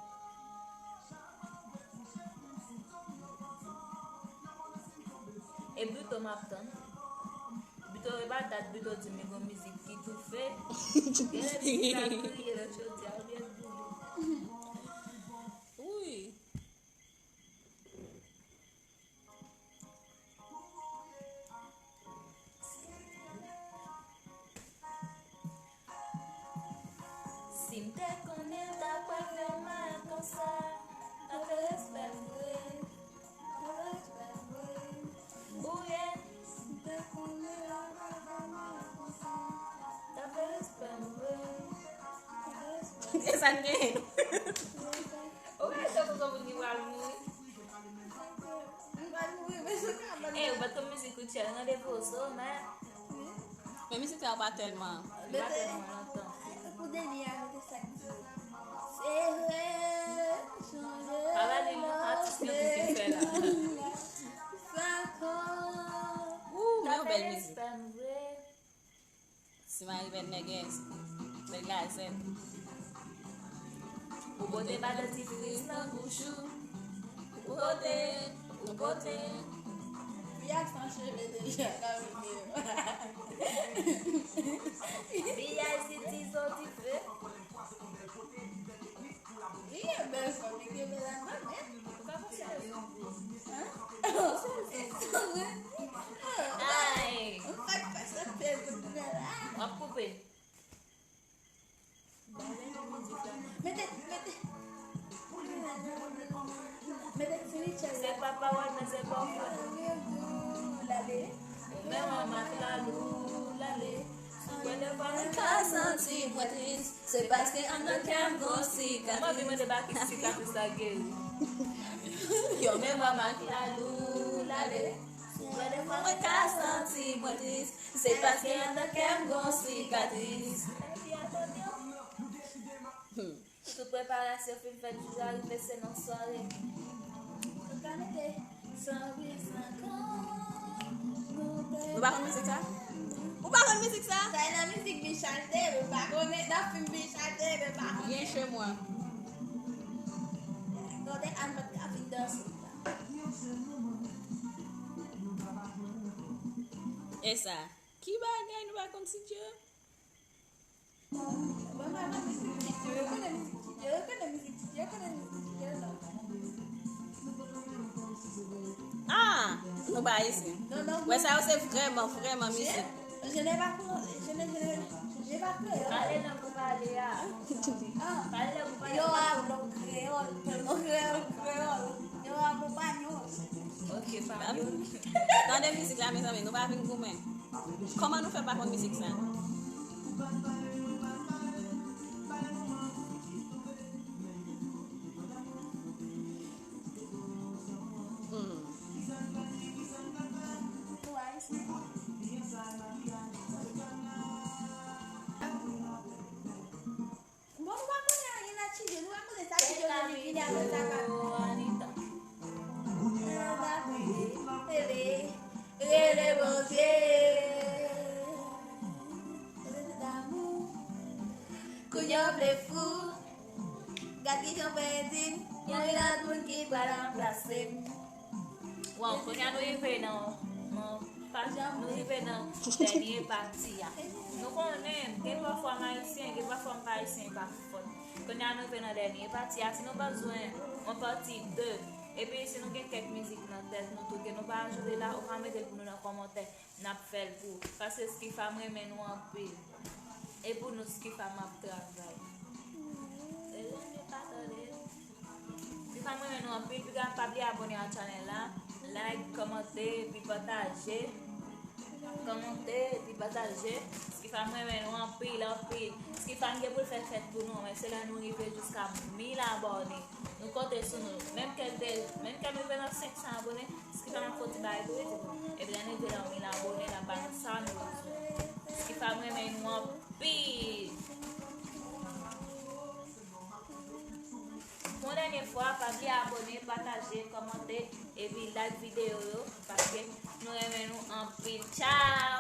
E Buto m ap tann. Buto, e pa dat Buto di m li gon mizik ki toufe. Genlè mizik la kriye lòt jodi a, oubyen boule. Wi. Si m te konnen l ta pral fè mal konsa, ta fè respè m vre, ta fè respè m vre. Ou ye? Si m te konnen l ta pral fè mal konsa, ta fè respè m vre, ta fè respè m vre. E sa n genyen? Ou wè tankou gon moun ki pral mouri. Eh, ou pa t konn mizik Rutshelle, Randevou o Somè? Men mizik sa yo pa tèlman. Li pa tèlman lontan. Pou Deni a, mete sa k di. Se vre, chanje. Pa ba li non, atis yo ki fin fè la. Sa kò. Ou, men yon bèl mizik. Respè m vre. Simari bèl nègès, bèl gazèl. Ou pote ba dantifris nan bouch ou. Ou pote, ou pote. Fi a san cheve deja nan videyo. Fi a isi ti zo dife. Li gen bèl fanm, li gen bèl asanble. Ou pa panse yo. Hein? Ay. Ou pa k pase pèl pou la. W ap koupe. Mete, mete. Mete ti Richard. Se pa pawòl, men se pa fòt. Lale. Ou menm an mak lalou, lale. Ou kwè defwa mwen ka santi mwen tris. Se paske anndan kè m gon sikatris. Mwen vin mande pa ki sikatris la geri. Yo menm an mak lalou, lale. Ou kwè defwa mwen ka santi mwen tris. Se paske anndan kè m gon sikatris. Hmm. Tout preparasyon fin fèt, jou a rive, se nan sware. Nou ka mete san wi san kan. Nou pa konn mizik sa? Ou Pa konn mizik sa? Sa e nan mizik Bichal te, men pa konnen nan fim Bichal te, men pa konnen. Bien chez moi. Gade Ann pa t ka vin danse. E sa? Ki bagay nou pa konn Sidyo? Mwen pa konn mizik Sidyo. Yo konnen mizik Sidyo. Yo konnen mizik Sidyo. Yo konnen mizik Sidyo, non. Ah, nou pa ayisyen. Non, non. Wè, sa yo se vrèman, vrèman mizik. Je n'ai pas, je n'ai, je n'ai, je n'ai pas créole. Pale nan pou pale a. Ah, pale nan pou pale a. Yo a lo créole, tellement créole, créole. Yo a mon panyol. Ok, panyol. Tande mizik la, mezanmi, nou pa vin goumen. Kòman nou fè pa konn mizik sa? Hmm. Bon, nou pa konnen anyen nan Chidyo, nou pa konnen sa Chidyo vle vini avè sa ka. Anita. Rele Bondye. Rele damou. Kounye a w vle fou. Gad kijan w pèdi m. Yon lòt moun ki pral ranplase m. Waw, kounye a nou rive nan, nan, pa janm, nou rive nan dènye pati a. Nou konnen, gen pafwa m ayisyen, gen pafwa m pa ayisyen, e pa fòt. Kounye a nou rive nan dènye pati a. Si nou bezwen yon pati de, epi si nou gen kèk mizik nan tèt nou tou ke nou pa ajoute la, ou ka mete l pou nou nan kòmantè. N ap fè l pou ou. Paske Skifa, m renmen nou anpil. E pou nou, Skifa, m ap travay. E lè m pa tande. Skifa, m renmen nou anpil. Piga, pa bliye abòne ak chanèl la. Like, kòmante, epi pataje. Kòmante, epi pataje. Skifa, m renmen nou anpil, anpil. Skifa, m gen pou l fè fèt pou nou, men se lè nou rive jiska mil abòne. Nou konte sou nou. Menm ke de, menm ke nou rive nan senk san abòne, Skifa m ap fè yon ti bagay pou li, epi lè nou rive nan mil abòne, n ap ba nou sa nou bezwen. Skifa m renmen nou anpil. Pou yon dènye fwa, pa bliye abòne, pataje, kòmante, epi like videyo yo, paske nou renmen nou anpil. Tchao!